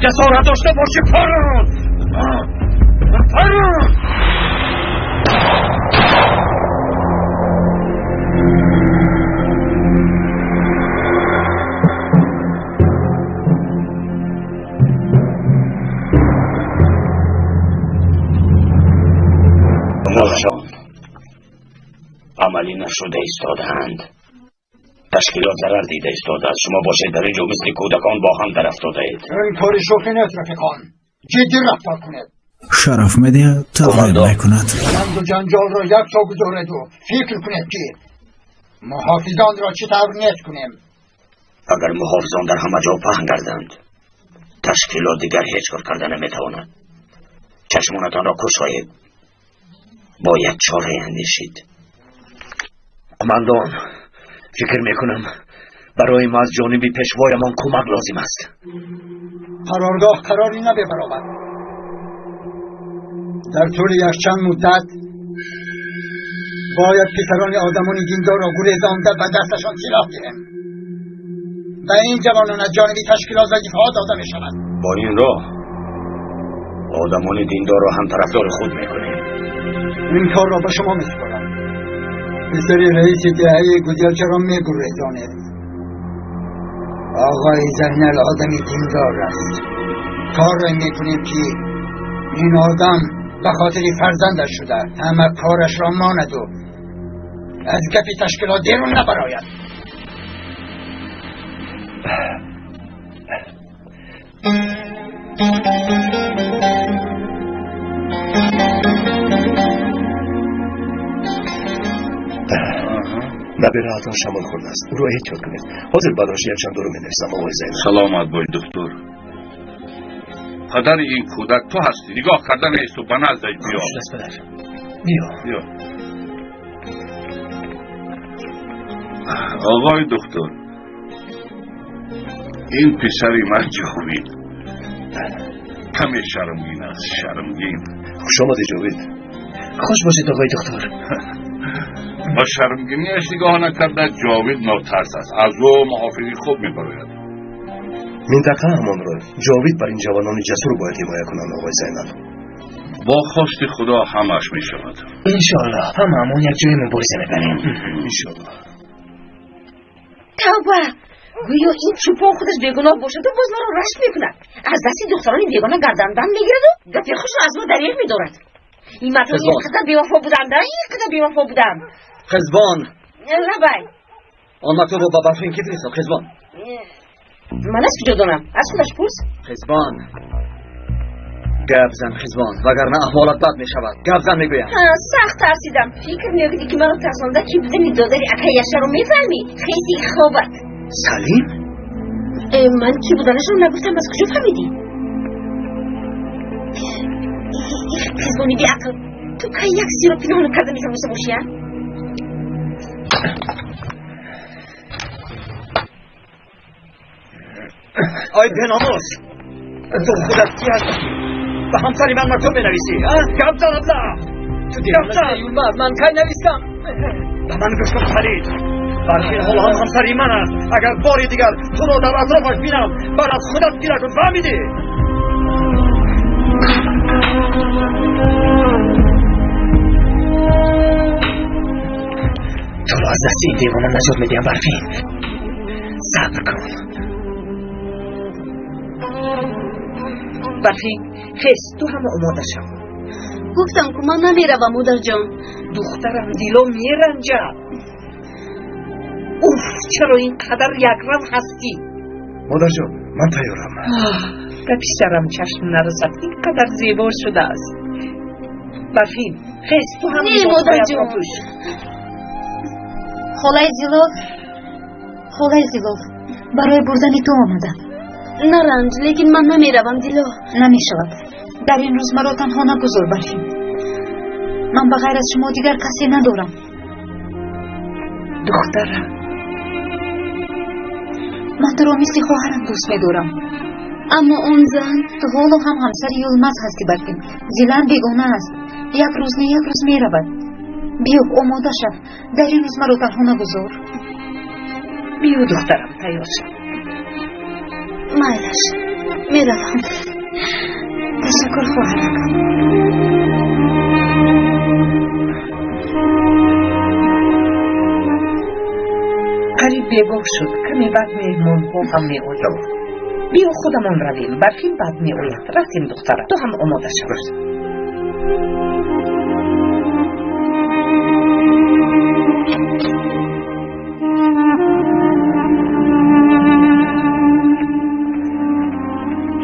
Ҷасорат дошта бошӣ, парон! Парон! Амалӣ нашуда истодаанд. Ташкилот зарар дида истодааст. Шумо бошед дар инҷо мисли кӯдакон бо ҳам дар афтодаед. Ин кори шӯхӣ нест, рафиқон. Ҷиддӣ рафтор кунед. Шараф медиҳад, тағйир мекунад. Ҷангу ҷанҷолро як со гузореду фикр кунед, ки муҳофизонро чӣ тавр нест кунем. Агар муҳофизон дар ҳама ҷо паҳн гарданд, ташкилот дигар ҳеҷ кор карда наметавонад. Чашмонатонро кушоед. Бояд чорае андешид. Қумандон, фикр мекунам, барои мо аз ҷониби пешвоямон кӯмак лозим аст. Қароргоҳ қарори набебаробар. Дар тӯли якчанд муддат бояд писарони одамони диндорро гурезонда ба дасташон силоҳ диҳем. Ба ин ҷавонон аз ҷониби ташкилот вазифаҳо дода мешавад. Бо ин роҳ одамони диндорро ҳам тарафдори худ мекунем. Ин корро ба шумо месупорам. Писари раиси деҳаи Гузелчаро мегурезонед. Оғои Зайнал одами диндор аст. Корро мекунем, ки ин одам ба хотири фарзандаш шуда ҳама корашро монаду аз гапи ташкилот берун набарояд. Набираатон шамол хӯрдааст. Ӯро эҳтиёт кунед. Ҳозир барош якчанд дору менависам, оғои Зайнал. Саломат бош, духтур. Падари ин кӯдак ту ҳастӣ. Нигоҳ карда неисту ба наздаш биё. Хуш аст, падар. Биё. Биё. Оғои духтур, ин писари ман Ҷовид. Каме шармгин аст, шармгин. Хуш омадӣ, Ҷовид. Хуш бошед, оғои духтур. Ба шармгиниаш нигоҳ накарда, Ҷовид нотарс аст. Аз ӯ муҳофизи хуб мебарояд. Минтақа ҳамонро Ҷовид бар ин ҷавонони ҷасур бояд ҳимоя кунанд, оғои Зайнал. Бо хости Худо ҳамааш мешавад. Иншоаллоҳ ҳамаамон як ҷое мубориза мебарем. Иншоаллоҳ. Тавба! Гӯё ин чӯпон худаш бегуноҳ бошаду боз маро рашк мекунад. Аз дасти духтарони бегона гарданбанд мегираду гапи хушро аз мо дареғ медорад. Ин мардон ин қадар бевафо буданд, ин қадар бевафо буданд. Қизбон. Лабай. Он мактубро ба Барфин ки фиристод, Қизбон? Ман аз куҷо донам? Аз худаш пурс. Қизбон. Гап зан, Қизбон, вагарна аҳволат бад мешавад. Гап зан, мегӯям. Сахт тарсидам. Фикр мекунӣ, ки маро тарсонда ки будани додари акай Яшарро мефаҳмӣ? Хеси хобат. Салим? Ман ки буданашро нагуфтам, аз куҷо фаҳмидӣ? Қизбони беақл, ту кай як сирро пинҳон карда метавониста бошӣ, а? Ой, беномус! Ту худат ки ҳастӣ? Ба ҳамсари ман мактуб менависӣ, а? Гап зан, абла! Ту девона, Юлмаз, ман кай навистам? Ба ман гӯш кун, Халид. Барфин ҳоло ҳам ҳамсари ман аст. Агар бори дигар туро дар атрофаш бинам, бар аз худат гира кун, фаҳмидӣ? Туро аз дасти ин девона наҷот медиҳам, Барфин. Сабр кун. Барфин, хез, ту ҳама омода шав. Гуфтам, ку ман намеравам, модарҷон. Духтарам, дило меранҷад. Уф, чаро ин қадар якрав ҳастӣ? Модарҷон, ман тайёрам. Ба писарам чашм нарасад, ин қадар зебо шудааст. Барфин, хез, ту ҳам Не, модарҷон. Холаи Зилов, холаи Зилов, барои бурдани ту омадам. Наранҷ, лекин ман намеравам, Дило. Намешавад. Дар ин рӯз маро танҳо нагузор, Барфин. Ман ба ғайр аз шумо дигар касе надорам. Духтарам, ман туро мисли хоҳарам дӯст медорам. Аммо он зан. Ту ҳоло ҳам ҳамсари Юлмаз ҳастӣ, Барфин. Зилан бегона аст. Як рӯз не, як рӯз меравад. Биё, омода шав. Дар ин рӯз маро танҳо нагузор. Биё, духтарам, тайёр шав. Майлаш. Меравам. Ташаккур, хоҳаракам. Қариб бегоҳ шуд. Каме баъд меҳмонҳо ҳам меоянд. Биё худамон равем. Барфин баъд меояд. Рафтем, духтара. Ту ҳам омода шав.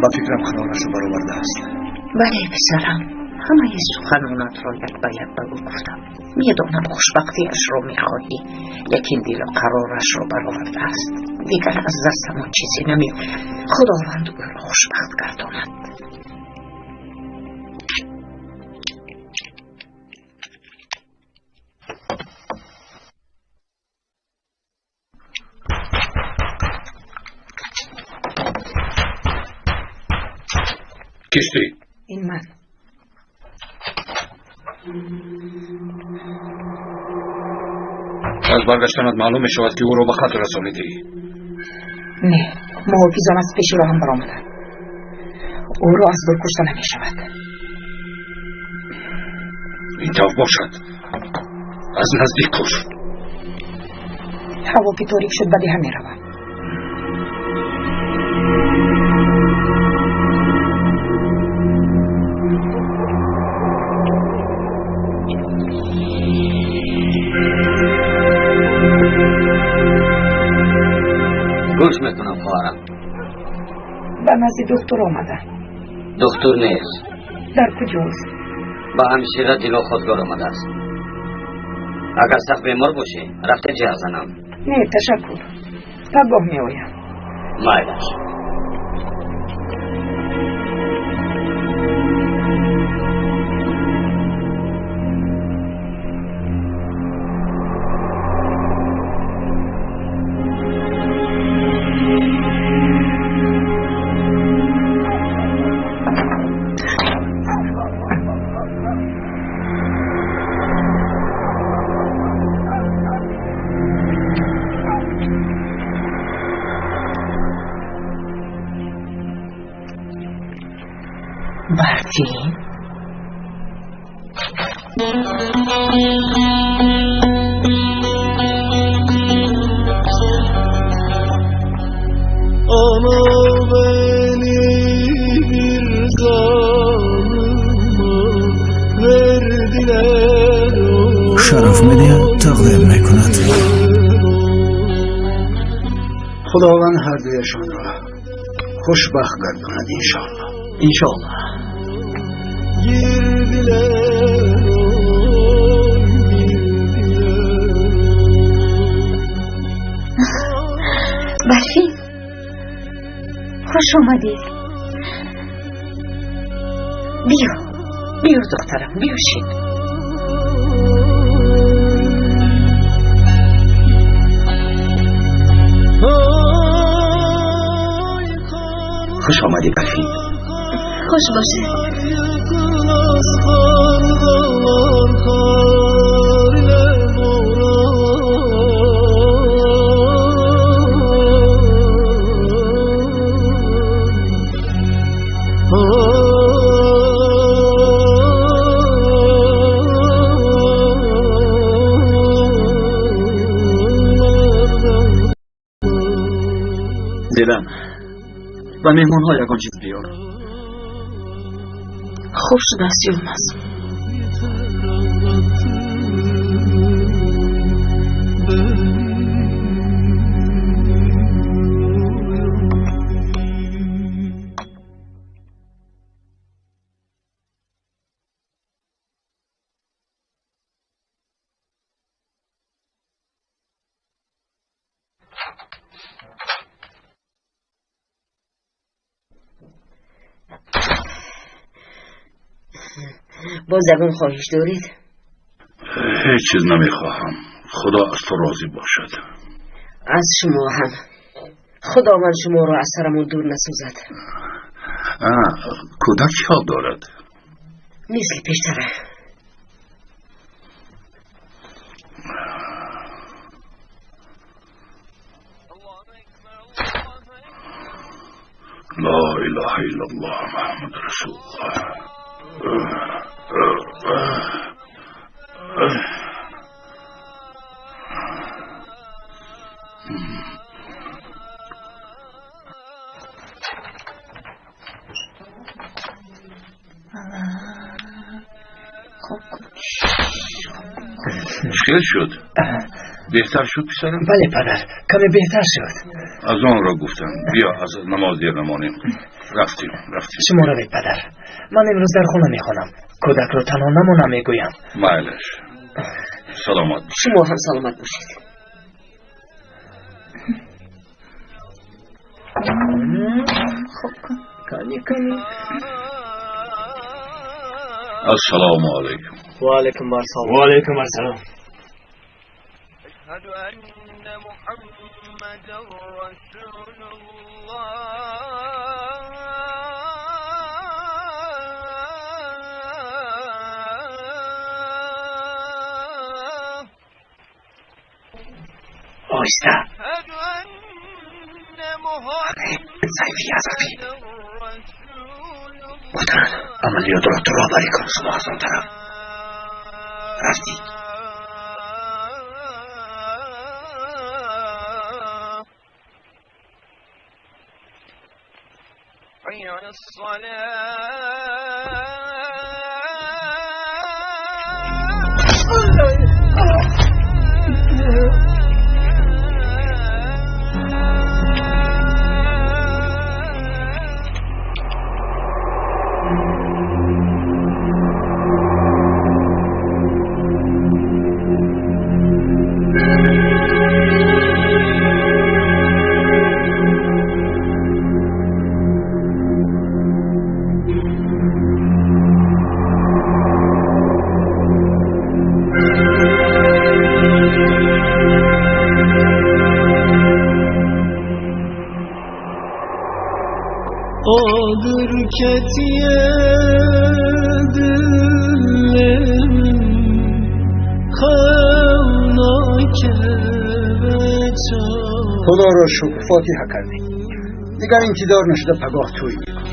Ба фикрам қарорашро баровардааст. Бале, писарам, ҳамаи суханонатро як ба як ба ӯ гуфтам. Медонам, хушбахтиашро мехоҳӣ, лекин дило қарорашро баровардааст. Дигар аз дастамон чизе намеояд. Худованд ӯро хушбахт гардонад. Кистӣ? Ин ман. Аз баргаштанат маълум мешавад, ки ӯро ба қатл расонидӣ. Не, муҳофизон аз пеши роҳам баромаданд. Ӯро аз дур кушта намешавад. Ин тавр бошад, аз наздик куш. Ҳаво ки торик шуд, ба деҳа меравам. Гӯш мекунам, хоҳарам. Ба назди духтур омада. Духтур нест. Дар куҷост? Ба ҳамшира Дило хостгор омадааст. Агар сахт бемор бошӣ, рафта ҷиҳ занам. Не, ташаккур. Пагоҳ меоям. Майлаш. Барфин? Ana beni bir zalıma verdiler. Шараф медиҳад, тақдим мекунад. Худованд ҳардуяшонро хушбахт гардонад, иншоаллоҳ. Иншоаллоҳ. Girdiler, oy girdiler. Барфин, хуш омадед. Биё, биё, духтарам, биё шин. Хуш омадӣ, Барфин. Хуш бошед. Yıkılmaz kargalar kar ile boran. Зилан, ба меҳмонҳо ягон чиз биёр. Хуб шудааст, Юлмаз. Боз ягон хоҳиш доред? Ҳеҷ чиз намехоҳам. Худо аз ту розӣ бошад. Аз шумо ҳам. Худованд шуморо аз сарамон дур насозад. Кӯдак чӣ ҳол дорад? Мисли пештара. لا إله إلا الله محمد رسول الله. Чӣ шуд? Беҳтар шуд писарам? Бале падар, каме беҳтар шуд. Аз он ро гуфтам. Биё аз намоз дер намонем. Рафтем, рафтем. Шумо равед падар. Ман имрӯз дар хона мехонам. Кӯдакро танҳо намонам мегӯям. Майлаш. Саломат бошед. Шумо ҳам саломат бошед. Хоб кун. Кани кани. Ассалому алайкум. Ва алайкум ассалом. Ва алайкум ассалом. أشهد أن محمدا رسول الله. آیسته. أشهد أن سیفی عذابی. رسول گفتن عملیات را تو راهبری کن. شما از آن طرف رفتید. الله. حي على الصلاة. قادر کتیه دلم خوناک خدا را شکر فاتحه کردیم. دیگر انتظار نشده پگاه توی میکنیم.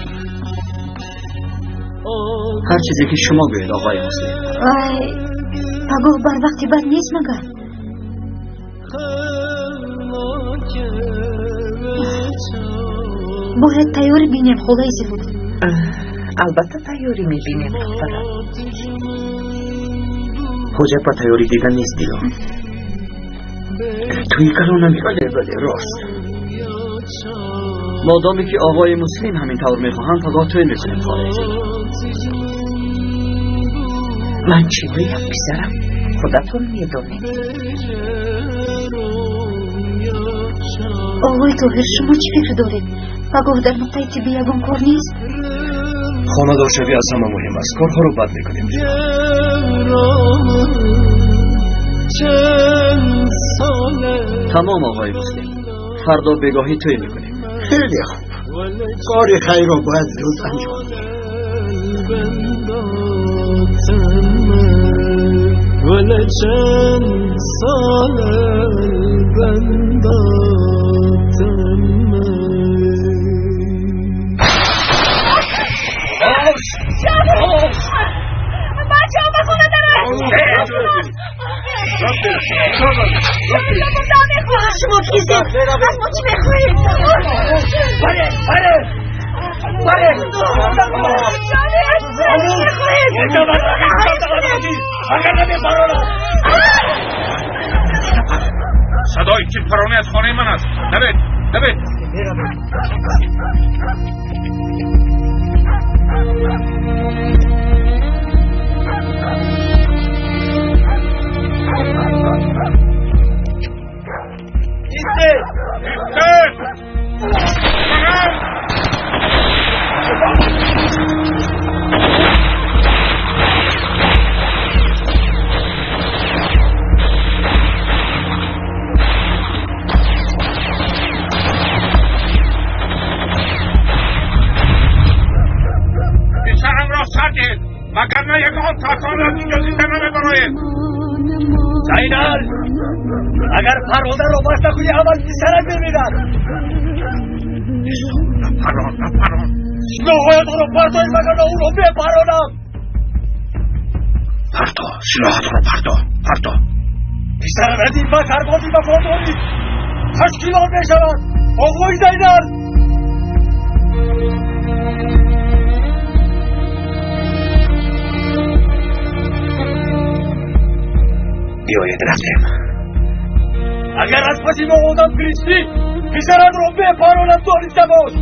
هر چیزی که شما گویید آقای مسلم. وای پگاه بر وقتی بد نیست مگر؟ باید تیاری بینیم خولای زیرود. Албатта тайёрӣ мебинем духтарам. ҳоҷат ба тайёрӣ дидан нест дило. Туи калон намекунӣ. бале бале рост. модоме ки оғои муслим ҳамин тавр мехоҳанд пагоҳ тӯй мекунем холаи зебо. Ман чӣ гӯям писарам? Худатон медонед. Оғои Тоҳир, шумо чӣ фикр доред? Пагоҳ дар нуқтаи тиббӣ ягон кор нест? Хонадоршавӣ аз ҳама муҳим аст. Корҳоро бад мекунем. тамом оғои муслим. фардо бегоҳӣ тӯй мекунем. خیلی خوب. کار خیر را باید زود انجام داد. ولا چند سال بنداتم. بچه ها به خونه درن. شما کیستید؟ از ما چی میخواهید؟ بله بله بله. صدای تیرپرانی از خانه من است. دوید دوید. ایستید. پسرم را سر دهید وگرنه یگان تاتان را اینجا زنده نمیبراید. زینال، اگر پرونده را باز نکنی اول پسرت میمیرد. Напарон, напарон. Силоҳҳоятонро партоед, вагарна ӯро мепаронам. Парто, силоҳатро парто, парто. Писарам радиф ба сарбози вафодорӣ ташкилот мешавад. Оғои Зайнал! Биёед рафтем. Агар аз паси мо одам фиристӣ, писаратро мепаронам, дониста бош.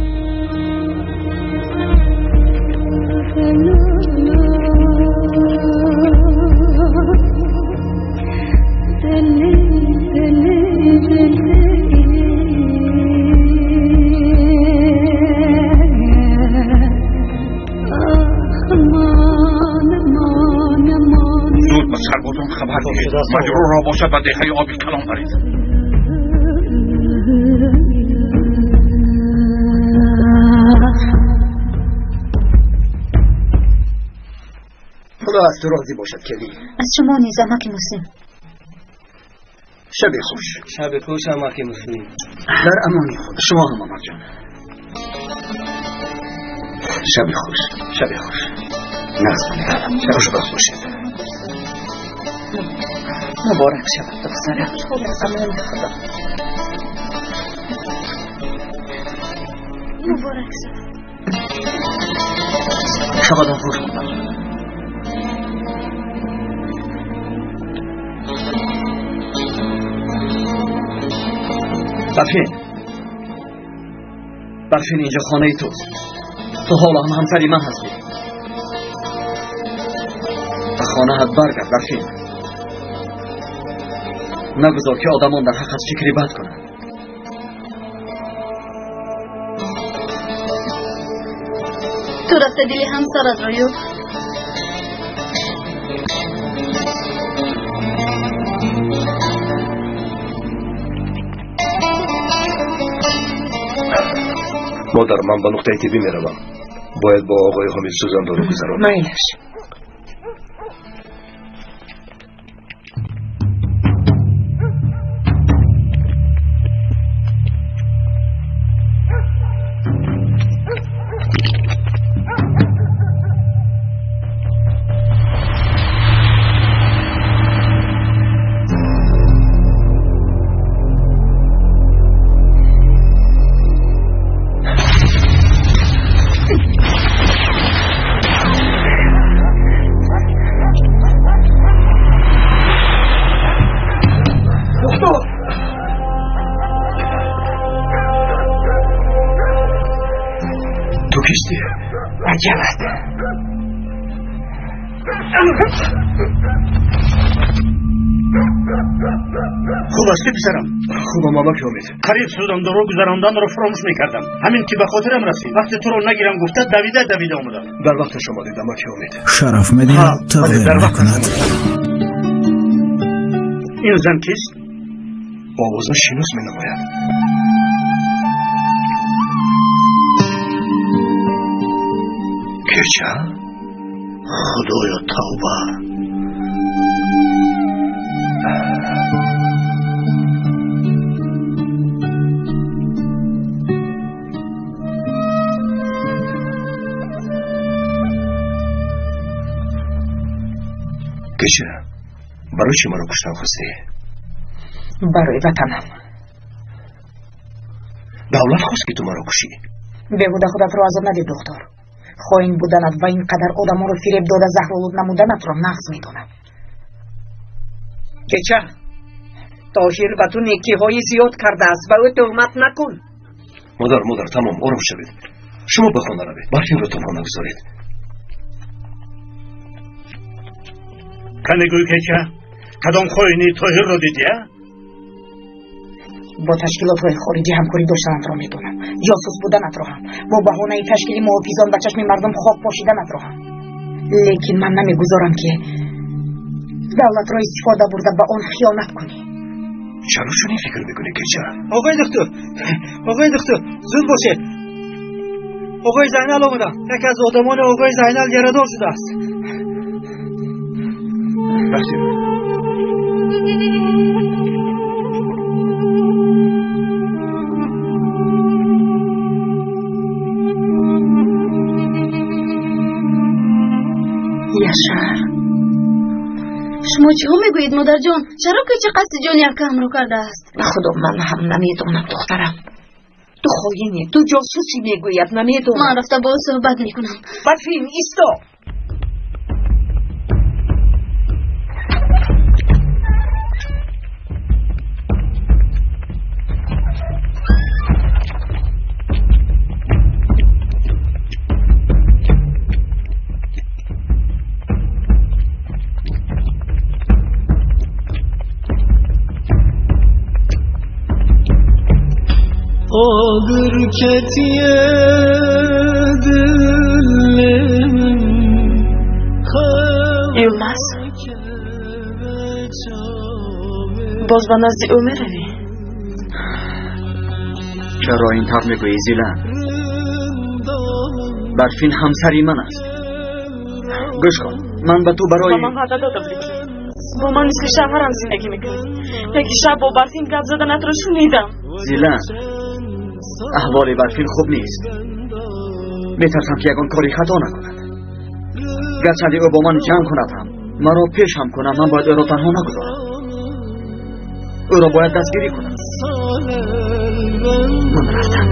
Зуд ба сарбозон хабар диҳед, маҷрӯҳро бошад ба деҳаи оби калон баред. Худо аз ту розӣ бошад, Келин. Аз шумо низ, амаки Муслим. Шаби хуш. Шаби хуш, амаки Муслим. Дар амони Худо. Шумо ҳам, амакҷон. Шаби хуш. Шаби хуш. Нағз бинед. Хушбахт бошед. Муборак шавад, духтарам. Дар амони Худо. Муборак шавад. Шабатон хуш, модарҷон. Барфин, Барфин, инҷо хонаи туст. Ту ҳоло ҳам ҳамсари ман ҳастӣ. Ба хонаат баргард, Барфин. Нагузор ки одамон дар ҳаққат фикри бад кунанд. Ту рафта дили ҳамсаратро ёфт. Модар, ман ба нуқтаи тиббӣ меравам. Бояд бо оғои Ҳомид сӯзандору гузаронам. Майлаш. Ту кистӣ? Аҷалат. Хуб астӣ, писарам? Хубам, амаки Ҳомид. Қариб сӯзандору гузаронданро фуромӯш мекардам. Ҳамин ки ба хотирам расид, вақте туро нагирам гуфта, давида давида омадам. Дар вақташ омадед, амаки Ҳомид. Шараф медиҳад, тақдир мекунад. Ин зан кист? Овозаш шинос менамояд. Кеча? Худоё, тавба! Кеча, барои чӣ маро куштан хостӣ? Барои ватанам. Давлат хост ки ту маро кушӣ. Беҳуда худатро азоб надед, духтур. Хоин буданат ва ин қадар одамонро фиреб дода заҳролуд намуданатро нағз медонам. Кеча, Тоҳир ба ту некиҳои зиёд кардааст, ба ӯ тӯҳмат накун. Модар, модар, тамом, ором шавед. Шумо ба хона равед, Барфинро танҳо нагузоред. Кане гӯй, Кеча, кадом хоини Тоҳирро дидӣ, а? Бо ташкилотҳои хориҷӣ ҳамкорӣ доштанатро медонам, ҷосус буданатро ҳам, бо баҳонаи ташкили муҳофизон ба чашми мардум хок пошиданатро ҳам. Лекин ман намегузорам ки давлатро истифода бурда ба он хиёнат кунӣ. Чаро чунин фикр мекунӣ, Кеча? Оғои духтур, оғои духтур, зуд бошед. Оғои Зайнал омаданд. Яке аз одамони оғои Зайнал ярадор шудааст. Рафтем. Шумо чиҳо мегӯед, модарҷон? Чаро Кеча қасди ҷони акаамро кардааст? Ба худо, ман ҳам намедонам, духтарам. Ту хоине, ту ҷосусӣ мегӯяд, намедонам. Ман рафта бо ӯ суҳбат мекунам. Барфин, исто! قادر کتیه دلم Юлмаз, боз ба назди ӯ меравӣ? Чаро ин тавр мегӯӣ, Зилан? Барфин ҳамсари ман аст. Гӯш кун, ман ба ту барои Ба ман ваъда дода будӣ, ки бо ман мисли шавҳарам зиндагӣ мекунӣ. Яки шаб бо Барфин гап заданатро шунидам. Зилан, аҳволи Барфин хуб нест. Метарсам, ки ягон кори хато накунад. Гарчанде ӯ бо ман ҷанг кунад ҳам, маро пеш ҳам кунад, ман бояд ӯро танҳо нагузорам. Ӯро бояд дастгирӣ кунам. Ман рафтам.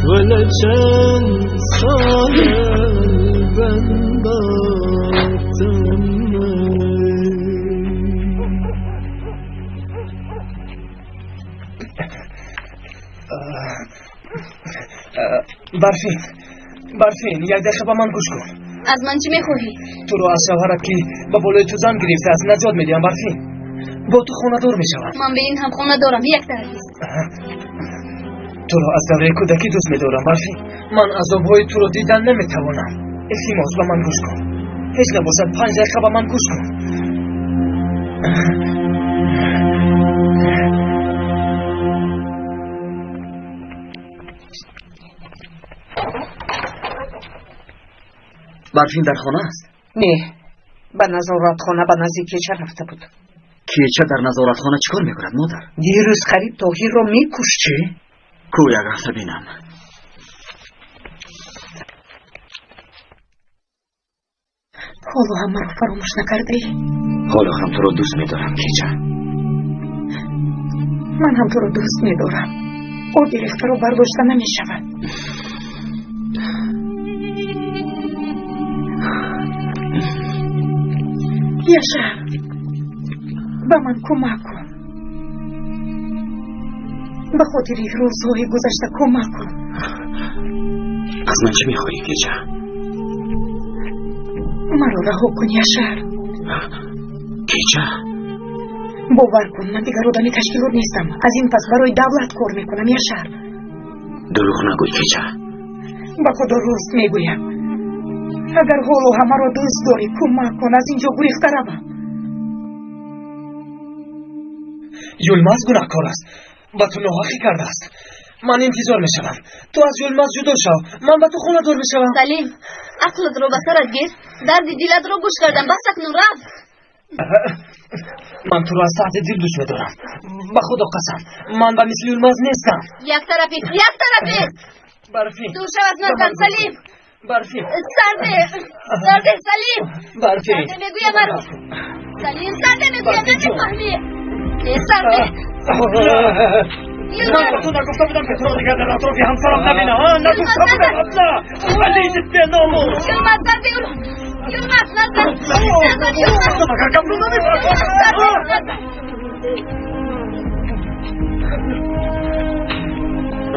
ولا چند سال بنداتم. Барфин, Барфин, як дақиқа ба ман гӯш кун. Аз ман чӣ мехоҳӣ? Туро аз шавҳарат, ки ба болои ту зан гирифтааст, наҷот медиҳам, Барфин. Бо ту хонадор мешавам. Ман бе ин ҳам хона дорам, як тараф. Туро аз давраи кӯдакӣ дӯст медорам, Барфин. Ман азобҳои туро дидан наметавонам. Илтимос, ба ман гӯш кун. Ҳеҷ набошад, 5 дақиқа ба ман гӯш кун. Барфин дар хона аст? Не, ба назоратхона, ба назди Кеча рафта буд. Кеча дар назоратхона чӣ кор мекунад, модар? Дирӯз қариб Тоҳирро мекушт. Чӣ? Ку як рафта бинам. Ҳоло ҳам маро фаромӯш накардаӣ? Ҳоло ҳам туро дӯст медорам, Кеча. Ман ҳам туро дӯст медорам. Оби рехтаро бардошта намешавад. Яшар, ба ман кӯмак кун. Ба хотири рӯзҳои гузашта кӯмак кун. Аз ман чӣ мехоҳӣ, Кеча? Маро раҳо кун, Яшар. Кеча, Бовар кун, ман дигар одами ташкилот нестам. Аз ин пас барои давлат кор мекунам, Яшар. Дурӯғ нагӯй, Кеча. Ба худо рост мегӯям. Агар ҳоло ҳамаро дӯст дорӣ, кӯмак кун, аз ин ҷо гурехта равам. Юлмаз гунаҳкор аст, ба ту ноҳақӣ кардааст. Ман интизор мешавам. Ту аз Юлмаз ҷудо шав, ман ба ту хонадор мешавам. Салим, ақлатро ба сарат гир. Дарди дилатро гӯш кардам, бас, акнун рав. Ман туро аз таҳти дил дӯст медорам. Ба худо қасам, ман ба мисли Юлмаз нестам. Як тарафист, як тарафист. Барфин, Дур шав аз наздам, Салим. Барфин, Сарде, сарде, Салим. Барфин. Сарде мегӯям маро. Салим, сарде мегӯям, намефаҳмӣ. Э, сарде. Ман ба ту нагуфта будам, ки туро дигар дар атрофи ҳамсарам набинам, а? Нагуфта будам, на? Валидит беномус. Юлмаз, сарде ӯро. Юлмаз, назар. Назар, Юлмаз. Магар гапро намефаҳмӣ? Сарде, назар.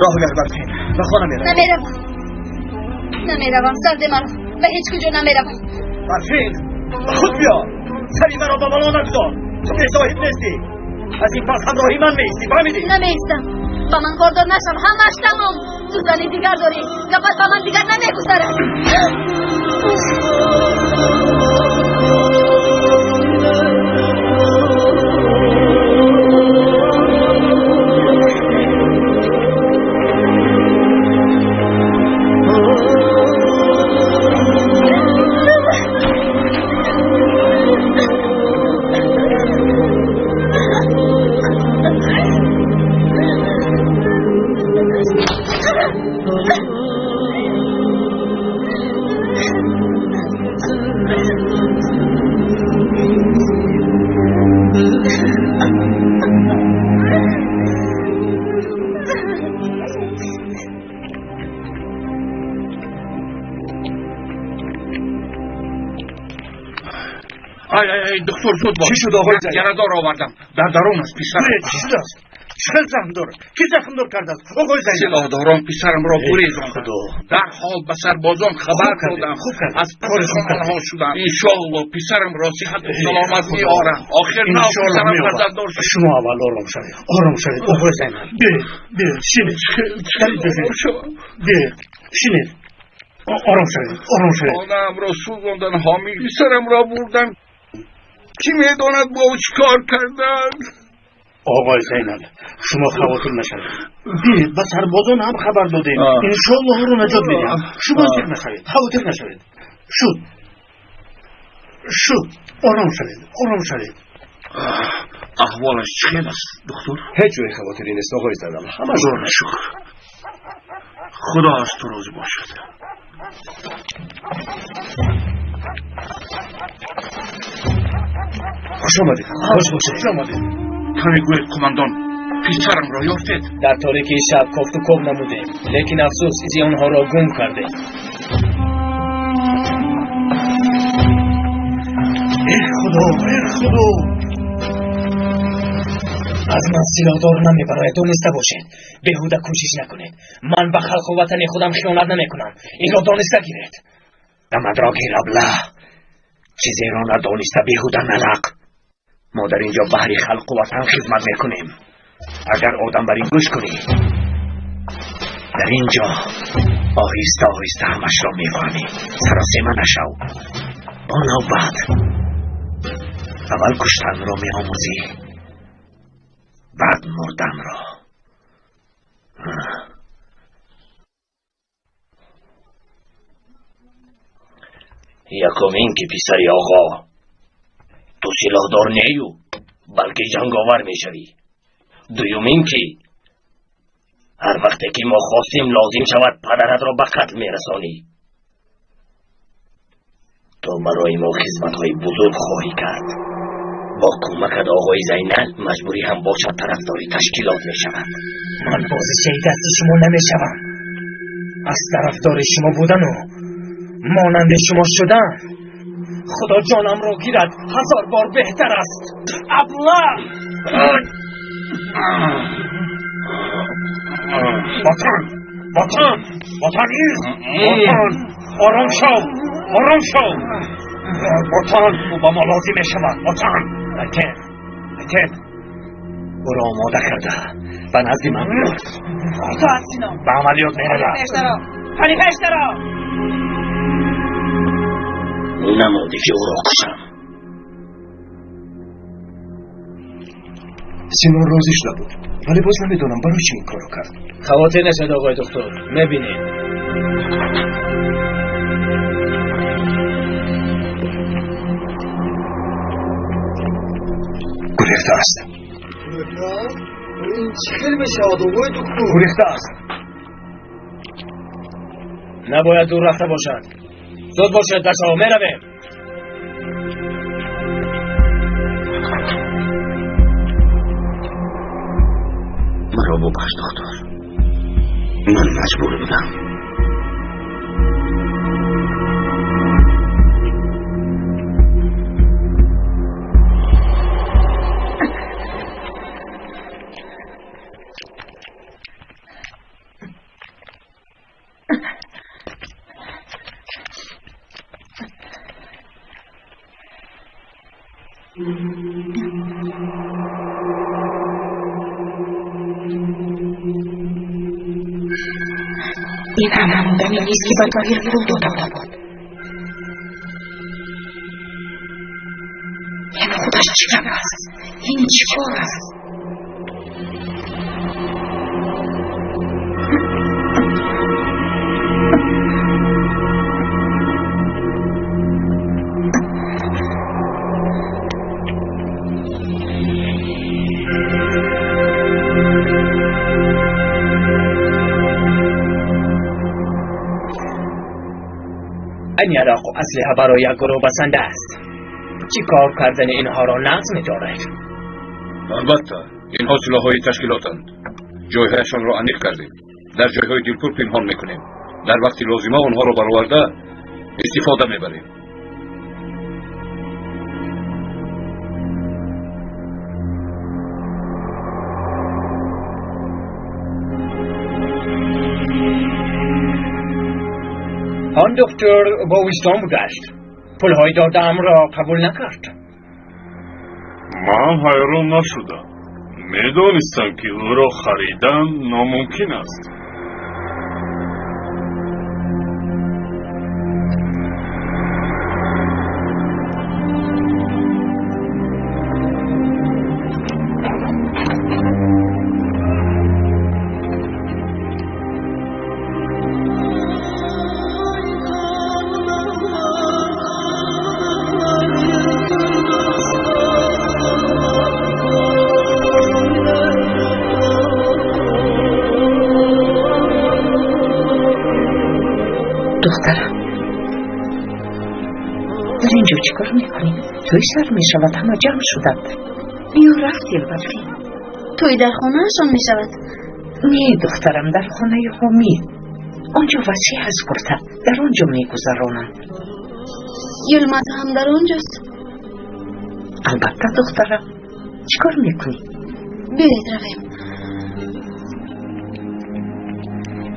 Роҳ гар, Барфин, ба хона меравем. Намеравам. Намеравам, сарде маро. Ба ҳеҷ куҷо намеравам. Барфин, ба худ биё. Сари маро ба бало нагузор. Ту бесоҳиб нестӣ. Аз ин пас ҳамроҳи ман меистӣ, фаҳмидӣ? Намеистам. Ба ман кордор нашав, ҳамаш тамом. Ту зани дигар дорӣ. Гапат ба ман дигар намегузарад. Ай ай ай, доктор, зуд бош. Чӣ шуд, оғои Зайнал? Ярадор овардам. Дар дарун аст писарам. Чӣ шудааст? Чӣ захм дорад? Кӣ захмдор кардааст? Оғои Зайнал. Силоҳдорон писарамро гурезонданд. Дарҳол ба сарбозон хабар додам. Аз пасашон онҳо шуданд. Иншоалло писарамро сиҳату саломат меорам. Охир нав писарам фарзанддор шуд. Шумо аввал ором шавед. Ором шавед, оғои Зайнал. Биёед, биёед, шинед. Биёед, шинед. Ором шавед, ором шавед. Хонаамро сӯзонданд, ҳомил писарамро бурданд. Кӣ медонад бо ӯ чӣ кор карданд? Оғои Зайнал, шумо хавотир нашавед. Биёед, ба сарбозон ҳам хабар додем. Иншоалло ӯро наҷот медиҳам. Шумо зиқ нашавед, хавотир нашавед. Шуд, шуд, ором шавед, ором шавед. Аҳволаш чӣ хел аст, доктор? Ҳеҷ ҷои хавотирӣ нест, оғои Зайнал. Ҳамаш Худоро шукр. Худо аз ту розӣ бошад. Хуш омадед. Хуш бошед. Хуш омадед. Каме гӯед, қумандон, писарамро ёфтед? Дар торикии шаб кофту коб намудем, лекин афсӯс, изи онҳоро гум кардем. Эй Худо, эй Худо! Аз ман силоҳдор намебарояд, дониста бошед. Беҳуда кӯшиш накунед. Ман ба халқу ватани худам хиёнат намекунам. Инро дониста гиред. Дамадро гир, абла. Чизеро надониста беҳуда налақ. Мо дар ин ҷо баҳри халқу ватан хизмат мекунем. Агар одам бар ин гӯш кунӣ, дар ин ҷо оҳиста оҳиста ҳамашро мефаҳмӣ. Саросема нашав. Бо навбат аввал куштанро меомӯзӣ, баъд мурданро. Якум ин ки писари оғо, ту силоҳдор нею, балки ҷанговар мешавӣ. Дуюм ин ки ҳар вақте ки мо хостем лозим шавад, падаратро ба қатл мерасонӣ. Ту барои мо хизматҳои бузург хоҳӣ кард. Бо кӯмакат оғои Зайнал маҷбурӣ ҳам бошад тарафдори ташкилот мешавад. Ман бозичаи дасти шумо намешавам. Аз тарафдори шумо будану монанди шумо шудан, Худо ҷонамро гирад, ҳазор бор беҳтар аст. Абла! Ватан, ватан, ватан из, ватан, ором шав, ором шав. Ватан, ӯ ба мо лозим мешавад, ватан. Айтен, Айтен, ӯро омода карда ба назди ман биёр. Ба амалиёт меравад. Қани пештаро! Намонди ки ӯро кушам. Синон розӣ шуда буд, вале боз намедонам барои чӣ ин корро кард. Хавотир нашад, оғои доктор, мебинем. Гурехта аст. Ин чӣ хел мешавад, оғои доктор? Гурехта аст. Набояд дур рафта бошад. Зуд бошед, бачаҳо, меравем. Маро бубахш, доктор. Ман маҷбур будам. Ин ҳам ҳамон даме нест, ки ба Тоҳир пул дода буд. Ин худаш чӣ гап аст? Ин чӣ кор аст? ин яроқу аслиҳа барои як гурӯҳ басанда аст. Чӣ кор кардани инҳоро нағз медоред? Албатта, инҳо силоҳҳои ташкилотанд. Ҷойҳояшонро аниқ кардем. Дар ҷойҳои дилпур пинҳон мекунем. Дар вақти лозима онҳоро бароварда истифода мебарем. آن دکتر با وجدان بوده است. پولهای داده‌ام را قبول نکرد. من حیران نشدم. میدانستم که او را خریدن ناممکن است. دخترم، در اینجا چیکار میکنی؟ توی سر میشود، همه جمع شدند. بیا رفتیم برفین. توی در خانه هشان میشود؟ نه دخترم، در خانه حامید. آنجا وسیع از گفته، در آنجا میگذرانند. یلمز هم در آنجاست؟ البته دخترم. چیکار میکنی؟ بیایید رویم.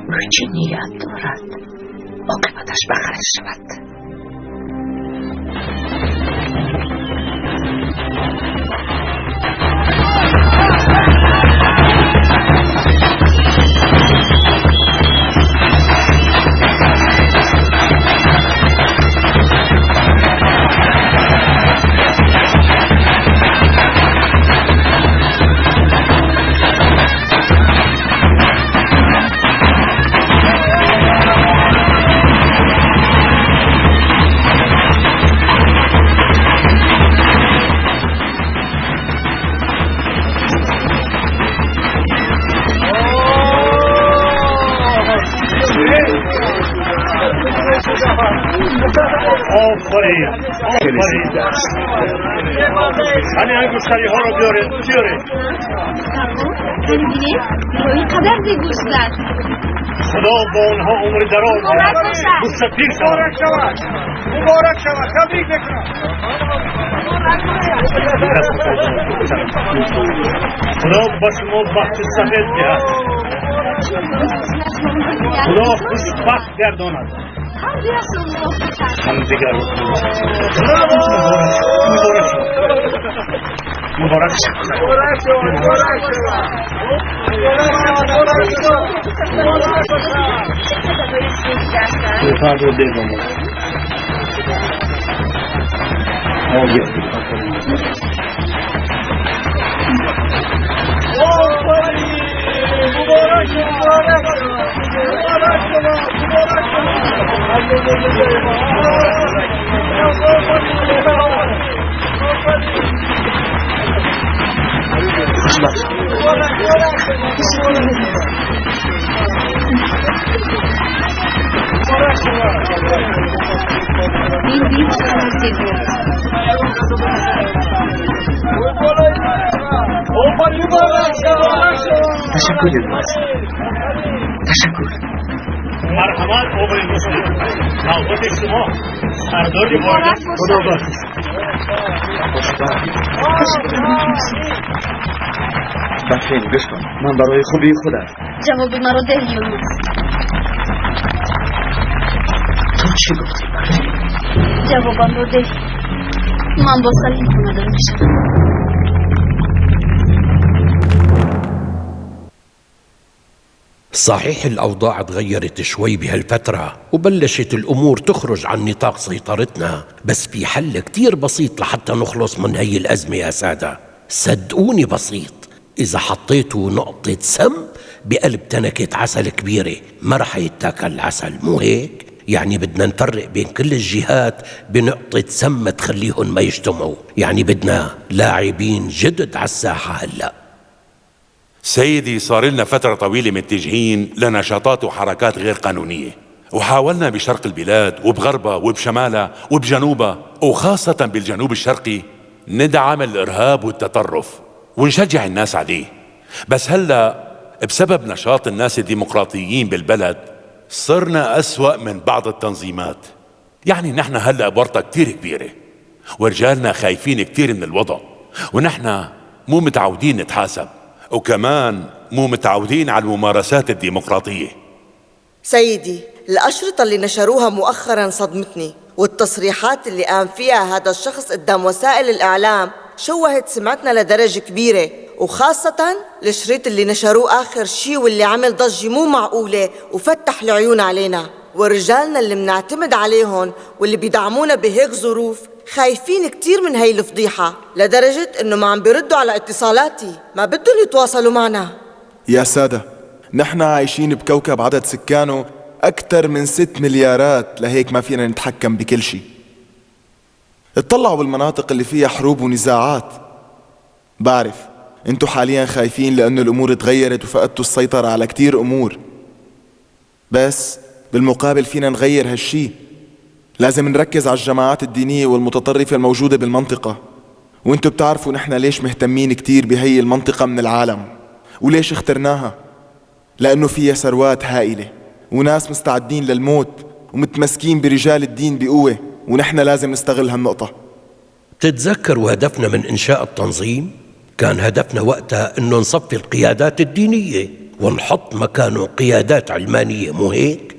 او چه نیت دارد؟ عاقبتش به خیر شود. آفرین، آفرین. همین انگشتری ها رو بیارید، بیارید. ببینید اینقدر زیبوست. خدا با آنها عمر دراز دهد. مستقیم شود. مبارک شود. تبریک میکنم. خدا با شما بخت سفید دهد. خدا خوشبخت گرداند. همدیگر رو مبارک شد. مبارک شد. فردا دل مبارک مبارک مبارک تشکر یلمز، تشکر. مرحمت آقای مسلم، نوبت شما سردار وارد. خدا بخش. بخیر گوش کن، من برای خوبی خودم. جواب مرا ده یلمز. تو چی گفتی برفین؟ جوابم رو ده. من با سلیم خانه دار میشم. صحيح الأوضاع تغيرت شوي بهالفترة وبلشت الأمور تخرج عن نطاق سيطرتنا، بس في حل كتير بسيط لحتى نخلص من هي الأزمة يا سادة. صدقوني بسيط، إذا حطيتوا نقطة سم بقلب تنكة عسل كبيرة ما رح يتاكل العسل، مو هيك؟ يعني بدنا نفرق بين كل الجهات بنقطة سم تخليهم ما يجتمعوا، يعني بدنا لاعبين جدد على الساحة هلأ. سيدي، صار لنا فترة طويلة متجهين لنشاطات وحركات غير قانونية، وحاولنا بشرق البلاد وبغربها وبشمالها وبجنوبها وخاصة بالجنوب الشرقي ندعم الإرهاب والتطرف ونشجع الناس عليه. بس هلأ بسبب نشاط الناس الديمقراطيين بالبلد صرنا أسوأ من بعض التنظيمات. يعني نحن هلأ بورطة كتير كبيرة ورجالنا خايفين كتير من الوضع، ونحن مو متعودين نتحاسب، وكمان مو متعودين على الممارسات الديمقراطية. سيدي، الأشرطة اللي نشروها مؤخراً صدمتني، والتصريحات اللي قام فيها هذا الشخص قدام وسائل الإعلام شوهت سمعتنا لدرجة كبيرة، وخاصة الشريط اللي نشروه آخر شي واللي عمل ضجة مو معقولة وفتح العيون علينا. ورجالنا اللي منعتمد عليهم واللي بيدعمونا بهيك ظروف خايفين كتير من هاي الفضيحة، لدرجة إنه ما عم بيردوا على اتصالاتي، ما بدهم يتواصلوا معنا. يا سادة، نحن عايشين بكوكب عدد سكانه أكثر من 6 مليارات، لهيك ما فينا نتحكم بكل شيء. اطلعوا بالمناطق اللي فيها حروب ونزاعات. بعرف انتو حاليا خايفين لأنه الأمور تغيرت وفقدتوا السيطرة على كتير أمور، بس بالمقابل فينا نغير هالشي. لازم نركز على الجماعات الدينية والمتطرفة الموجودة بالمنطقة، وانتو بتعرفوا نحن ليش مهتمين كتير بهي المنطقة من العالم وليش اخترناها، لأنه فيها ثروات هائلة وناس مستعدين للموت ومتمسكين برجال الدين بقوة، ونحن لازم نستغل هالنقطة. تتذكروا هدفنا من إنشاء التنظيم؟ كان هدفنا وقتها إنه نصفي القيادات الدينية ونحط مكانه قيادات علمانية، مو هيك؟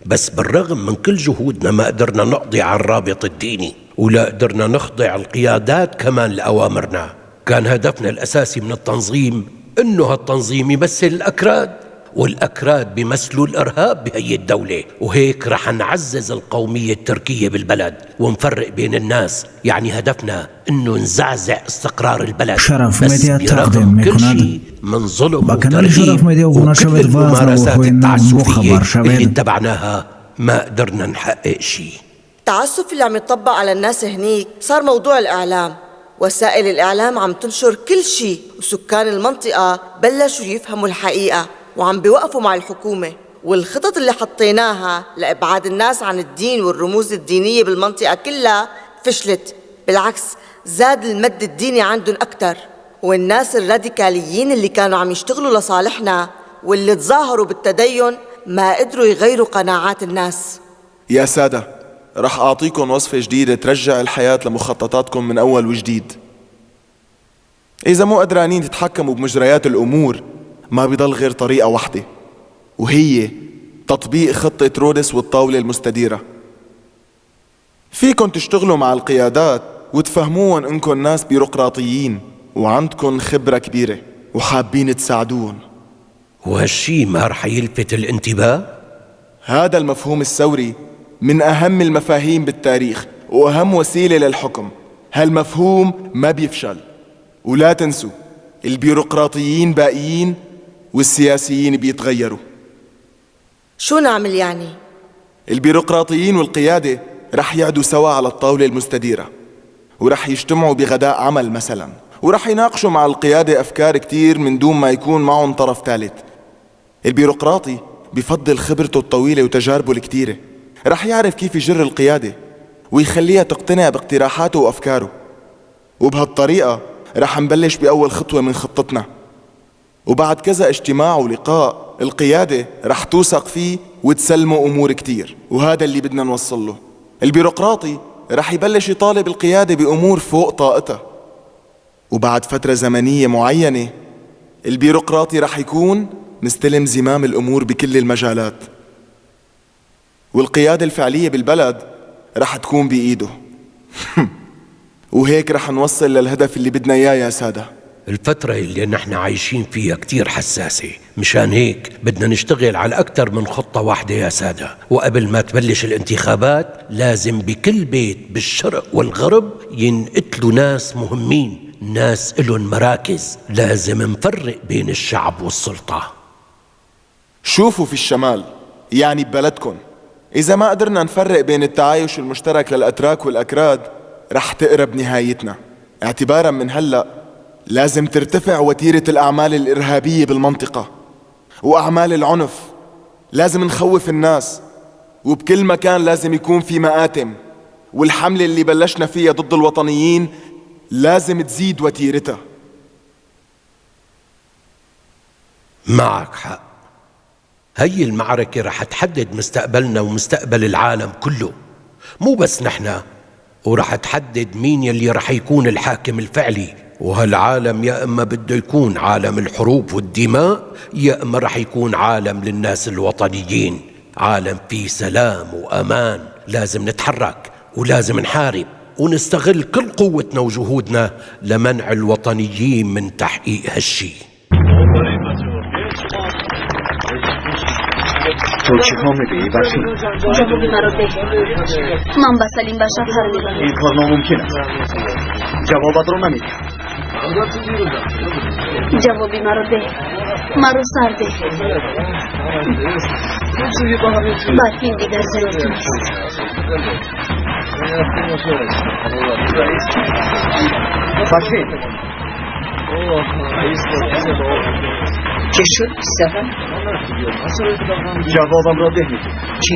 بس بالرغم من كل جهودنا ما قدرنا نقضي على الرابط الديني، ولا قدرنا نخضع القيادات كمان لأوامرنا. كان هدفنا الأساسي من التنظيم إنه هالتنظيم يمثل الأكراد، والأكراد بيمثلوا الإرهاب بهي الدولة، وهيك رح نعزز القومية التركية بالبلد ونفرق بين الناس. يعني هدفنا إنه نزعزع استقرار البلد. شرف بس مدیا برغم تقدیم كل میکند. شيء من ظلم با کانال شرف وترهيب مدیا اونا وكل شوید و از الممارسات نوارهای نام التعسفية خبر اللي شوید. اتبعناها ما قدرنا نحقق شيء. التعسف اللي عم يطبق على الناس هنيك صار موضوع الإعلام. وسائل الإعلام عم تنشر كل شيء، وسكان المنطقة بلشوا يفهموا الحقيقة وعم بيوقفوا مع الحكومة. والخطط اللي حطيناها لإبعاد الناس عن الدين والرموز الدينية بالمنطقة كلها فشلت، بالعكس زاد المد الديني عندهم أكتر. والناس الراديكاليين اللي كانوا عم يشتغلوا لصالحنا واللي تظاهروا بالتدين ما قدروا يغيروا قناعات الناس. يا سادة، رح أعطيكم وصفة جديدة ترجع الحياة لمخططاتكم من أول وجديد. إذا مو قدرانين تتحكموا بمجريات الأمور، ما بيضل غير طريقة واحدة، وهي تطبيق خطة رودس والطاولة المستديرة. فيكن تشتغلوا مع القيادات وتفهموهم إنكم ناس بيروقراطيين وعندكم خبرة كبيرة وحابين تساعدوهم. وهالشي ما رح يلفت الانتباه؟ هذا المفهوم الثوري من أهم المفاهيم بالتاريخ وأهم وسيلة للحكم. هالمفهوم ما بيفشل. ولا تنسوا، البيروقراطيين باقيين والسياسيين بيتغيروا. شو نعمل يعني؟ البيروقراطيين والقيادة رح يقعدوا سوا على الطاولة المستديرة، ورح يجتمعوا بغداء عمل مثلا، ورح يناقشوا مع القيادة أفكار كتير من دون ما يكون معهم طرف ثالث. البيروقراطي بفضل خبرته الطويلة وتجاربه الكتيرة رح يعرف كيف يجر القيادة ويخليها تقتنع باقتراحاته وأفكاره، وبهالطريقة رح نبلش بأول خطوة من خطتنا. وبعد كذا اجتماع ولقاء القيادة رح توثق فيه وتسلمه أمور كتير، وهذا اللي بدنا نوصل له. البيروقراطي رح يبلش يطالب القيادة بأمور فوق طاقتها، وبعد فترة زمنية معينة البيروقراطي رح يكون مستلم زمام الأمور بكل المجالات، والقيادة الفعلية بالبلد رح تكون بإيده. وهيك رح نوصل للهدف اللي بدنا إياه يا سادة. الفترة اللي نحن عايشين فيها كتير حساسة، مشان هيك بدنا نشتغل على أكثر من خطة واحدة يا سادة. وقبل ما تبلش الانتخابات لازم بكل بيت بالشرق والغرب ينقتلوا ناس مهمين، ناس إلهم مراكز. لازم نفرق بين الشعب والسلطة. شوفوا في الشمال، يعني ببلدكم، إذا ما قدرنا نفرق بين التعايش المشترك للأتراك والأكراد رح تقرب نهايتنا. اعتبارا من هلأ لازم ترتفع وتيرة الأعمال الإرهابية بالمنطقة وأعمال العنف. لازم نخوف الناس، وبكل مكان لازم يكون في مآتم، والحملة اللي بلشنا فيها ضد الوطنيين لازم تزيد وتيرتها. معك حق، هي المعركة رح تحدد مستقبلنا ومستقبل العالم كله، مو بس نحن، ورح تحدد مين يلي رح يكون الحاكم الفعلي. وهالعالم يا إما بده يكون عالم الحروب والدماء، يا إما رح يكون عالم للناس الوطنيين. عالم فيه سلام وأمان. لازم نتحرك ولازم نحارب ونستغل كل قوتنا وجهودنا لمنع الوطنيين من تحقيق هالشي. تو چی ها میگویی برفین؟ جواب مرا ده. من به سلیم به شوهر میبرم. این کار ناممکن است. جوابت را نمیدهم. جوابی مرا ده. مرا سر ده. برفین دیگر زن تو نیست. برفین چه شد پسرم؟ جوابم را ده میدی. چی؟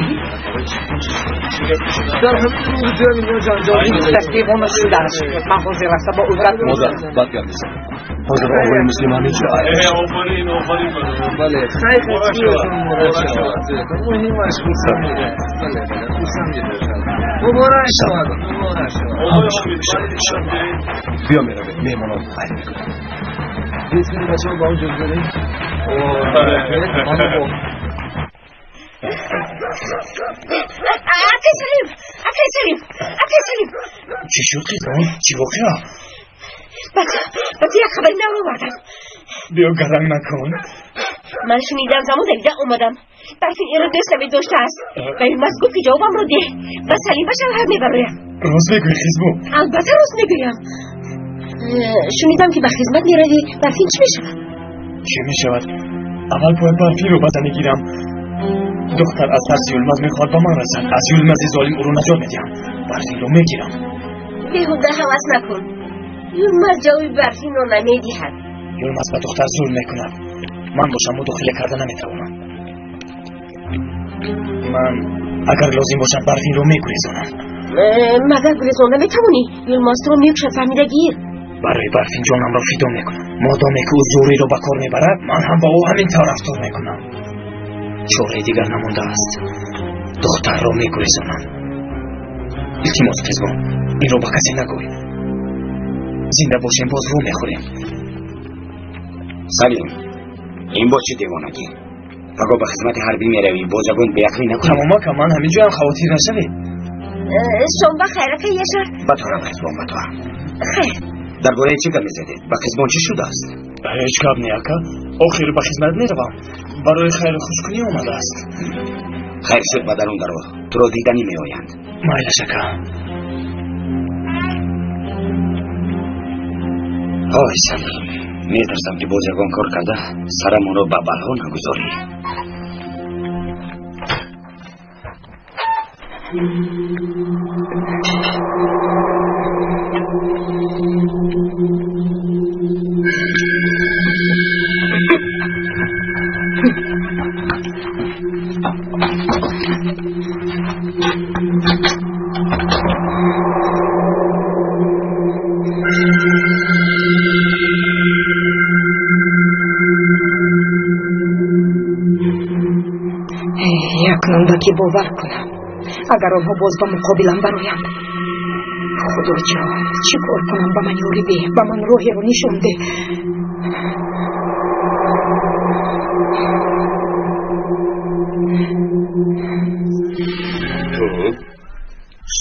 این دیوانه شده است. من حاضر هستم با او گپ مادر بد گپ میزنی. حاضر آقای مسلم همینجا. آفرین آفرین. بله خیر مهمش مبارک شود. بیا میرویم مهمانان خیر میکنیم. بچه با اونجا بریم. اکای سلیم، اکای سلیم، اکای سلیم. چی شد خیزان؟ چی واقعا؟ بچه، بچه یک خبر نو آوردم. بیا گرم نکن. من شنیدم زمان دویده اومدم. برفین این را دوست نمی داشته است. و این گفت که جوابم رو ده و سلیم به شوهر میبرایم. راست میگویی خیزبو؟ البته راست میگویم. شنیدم که به خدمت میروی. برفین چی میشود؟ چی میشود؟ اول باید برفین رو بدنی گیرم. دختر از ترس یولمز میخواد به من رسد. از یولمز ظالم او رو نجات میدهم. برفین رو میگیرم. بیهوده هوس نکن. یولمز جواب برفین رو نمیدهد. یولمز به دختر ظلم میکند. من باشم مداخله کرده نمیتوانم. من اگر لازم باشد برفین رو میگریزانم. مگر گریزانده میتوانی؟ یولمز تو رو میکشد، فهمیده گیر. برای برفین جانم را فدا میکنم. مادامی که او زوری را به کار میبرد من هم با او همین طور رفتار میکنم. چاره دیگر نمانده است. دختر را میگریزانم. التماس قزبان، این را به کسی نگوی. زنده باشیم باز رو میخوریم. سلیم، این با چه دیوانگی؟ پگاه به خدمت حربی میروی، باز یگان بیعقلی نکنی. تمام اکا، من همینجا هم خواطر نشوی. شام بخیر اکا یشار. به تو هم خزبان، به تو هم. خیر. درباره چه گپ میزدید؟ به خزبان چی شده است؟ هیچ گپ نه اکا. آخر به خدمت میروم. برای خیر خوشکنی آمده است. خیر شد به درون درو. تو را دیدنی میآیند. مایلش اکا. آی سلیم، میترسم که باز یگان کار کرده سرمان را به بلها نگذاری. اکنون با کی باور کنم؟ اگر آنها باز به مقابلم برآیند، خدا جان چی کار کنم؟ به من یاری ده، به من راهی رو نشون ده. تو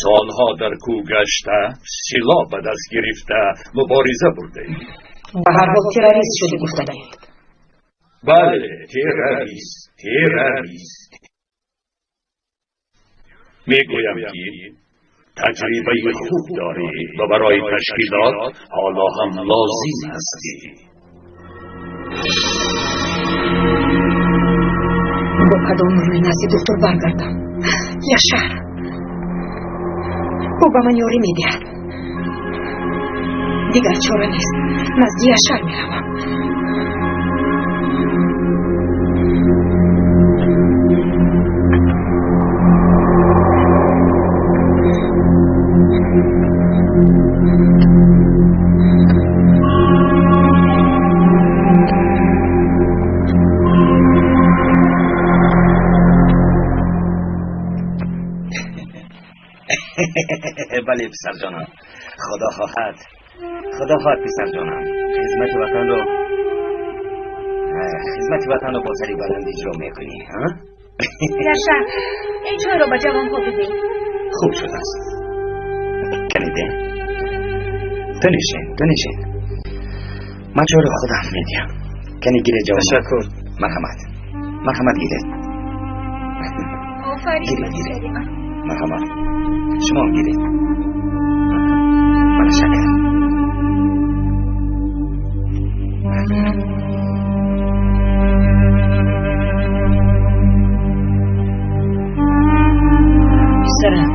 سالها در کوه گشته، سلاح به دست گرفته، مبارزه برده ای. به هر حال تروریست شده گفتنی. بله، تروریست، تروریست. میگویم که تجربه خوب داری و برای تشکیلات حالا هم لازم هستی. با کدام روی نزد دکتر برگردم؟ یشار، او به من یاری میدهد. دیگر چاره نیست. نزد یشار میروم. بله پسر جانم، خدا خواهد، خدا خواهد پسر جانم. خدمت وطن رو، خدمت وطن رو با سری بلند اجرا میکنی. ها؟ Яшар, ин чойро ба ҷавонҳо бидеҳ. Хуб шудааст. Каниде. Ту нишин, ту нишин. Ман чойро худам медиҳам. Кани гире ҷавон. Ташаккур. Марҳамат. Марҳамат гиред. Офарин. Гиред, гиред. Марҳамат. Шумо ҳам гиред. Мана шакар. Писарам,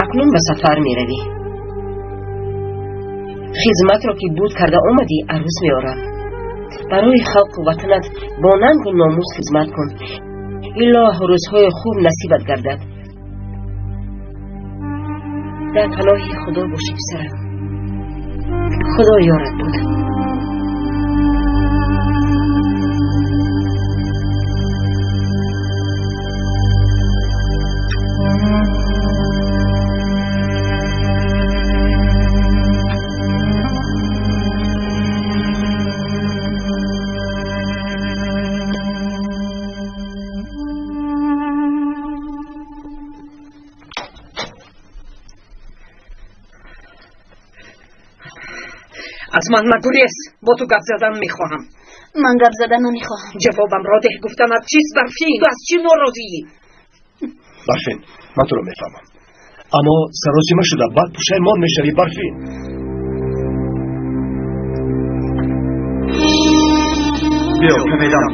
акнун ба сафар меравӣ. Хизматро ки буд карда омадӣ, арӯс меорам. Барои халқу ватанат бо нангу номус хизмат кун. Илоҳ рӯзҳои хуб насибат гардад. Дар паноҳи Худо бошӣ, писарам. Худо ёрат буд. Аз ман нагурез, бо ту гап задан мехоҳам. Ман гап задан намехоҳам. Ҷавобамро деҳ, гуфтанат чист, Барфин? Ту аз чӣ норозиӣ? Барфин, ман туро мефаҳмам, аммо саросима шуда баъд пушаймон мешавӣ. Барфин, биё каме дам.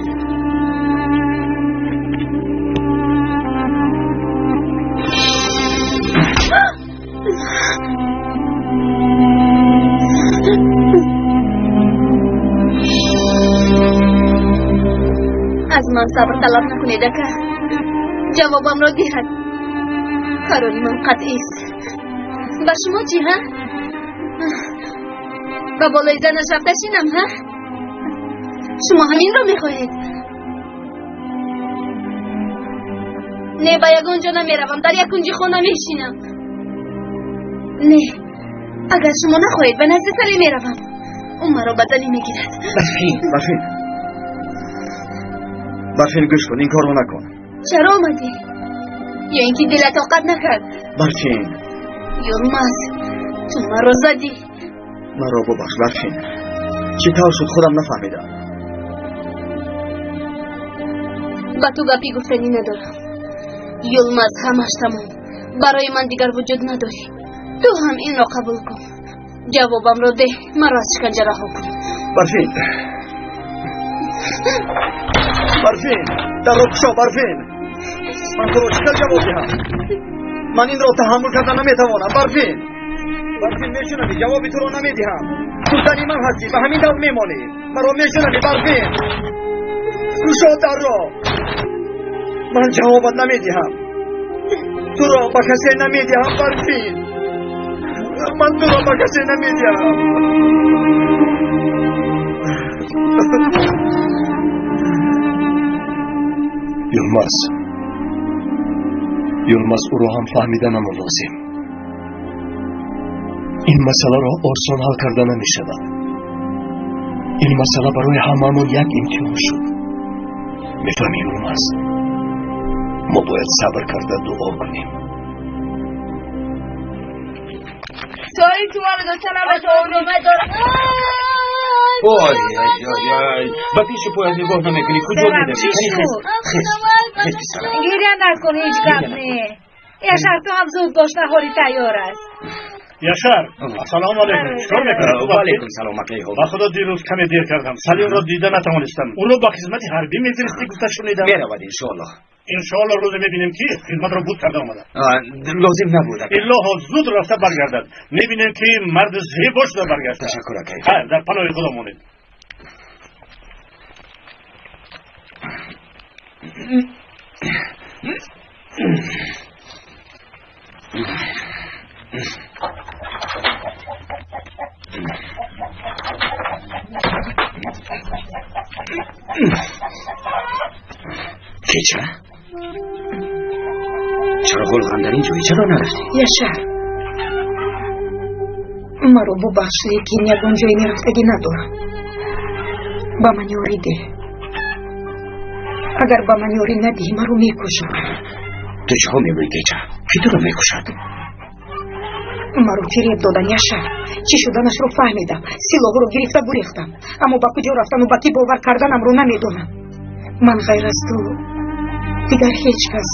Аз ман сабр талаб накунед, ака. Ҷавобамро диҳад. Қарори ман қатъист. Ба шумо чӣ, ҳа? Ба болои занаш рафта шинам, ҳа? Шумо ҳаминро мехоҳед? Не, ба ягон ҷо намеравам, дар як кунҷи хона мешинам. Не, агар шумо нахоҳед, ба назди Салим меравам. Ӯ маро ба занӣ мегирад. Барфин, Барфин, Барфин, гӯш кун, ин корро накун. Чаро омадӣ? Ё ин ки дилат тоқат накард? Барфин. Юлмаз, ту маро задӣ. Маро бубахш, Барфин. Чӣ тавр шуд, худам нафаҳмидам. Ба ту гапи гуфтанӣ надорам. Юлмаз, ҳамаш тамом. Барои ман дигар вуҷуд надорӣ. Ту ҳам инро қабул кун. Ҷавобамро деҳ, маро аз шиканҷа раҳо кун. Барфин, Барфин, дарро кушо, Барфин. Ман туро чӣ хел ҷавоб диҳам? Ман инро таҳаммул карда наметавонам, Барфин. Барфин, мешунавӣ? Ҷавоби туро намедиҳам. Ту зани ман ҳастӣ, ба ҳамин тавр мемонӣ. Маро мешунавӣ, Барфин? Кушо дарро. Ман ҷавобат намедиҳам. Туро ба касе намедиҳам, Барфин. Ман туро ба касе намедиҳам. Юлмаз, Юлмаз, ӯро ҳам фаҳмиданамон лозим. Ин масъаларо осон ҳал карда намешавад. Ин масъала барои ҳамаамон як имтиҳон шуд. Мефаҳмӣ, Юлмаз, мо бояд сабр карда дуо кунем. Ой, ой, ой, ой, ба пеши поят нигоҳ намекунӣ, куҷо медавӣ? Хез, хез, хез, писарам. Гиря накун, ҳеҷ гап не. Яшар, ту ҳам зуд бош, наҳори тайёр аст. Яшар, ассалому алайкум. Чикор мекунӣ? Ва алайкум салом, акайҳо. Ба худо дирӯз каме дер кардам. Салимро дида натавонистам. Ӯро ба хизмати ҳарбӣ мефиристӣ гуфта шунидам. Меравад, иншоаллоҳ. Иншоаллоҳ рӯзе мебинем ки хизматро буд карда омада. Лозим набуд, ака. Илоҳо зуд рафта баргардад. Мебинем ки марди зебо шуда баргашта. Ташаккур, акай. Хайр, дар паноҳи худо монед. Кеча? Чаро ғулған дар ин ҷой чаро нарафтӣ? Яшар, маро бубахш, лекин ягон ҷои мерафтагӣ надорам. Ба ман ёрӣ деҳ. Агар ба ман ёрӣ надиҳӣ, маро мекушанд. Ту чиҳо мегӯӣ, Кеча? Кӣ туро мекушад? Маро фиреб додан, Яшар. Чӣ шуданашро фаҳмидам. Силоҳро гирифта гурехтам, аммо ба куҷо рафтану ба кӣ бовар карданамро намедонам. Ман ғайр аз ту дигар ҳеҷ кас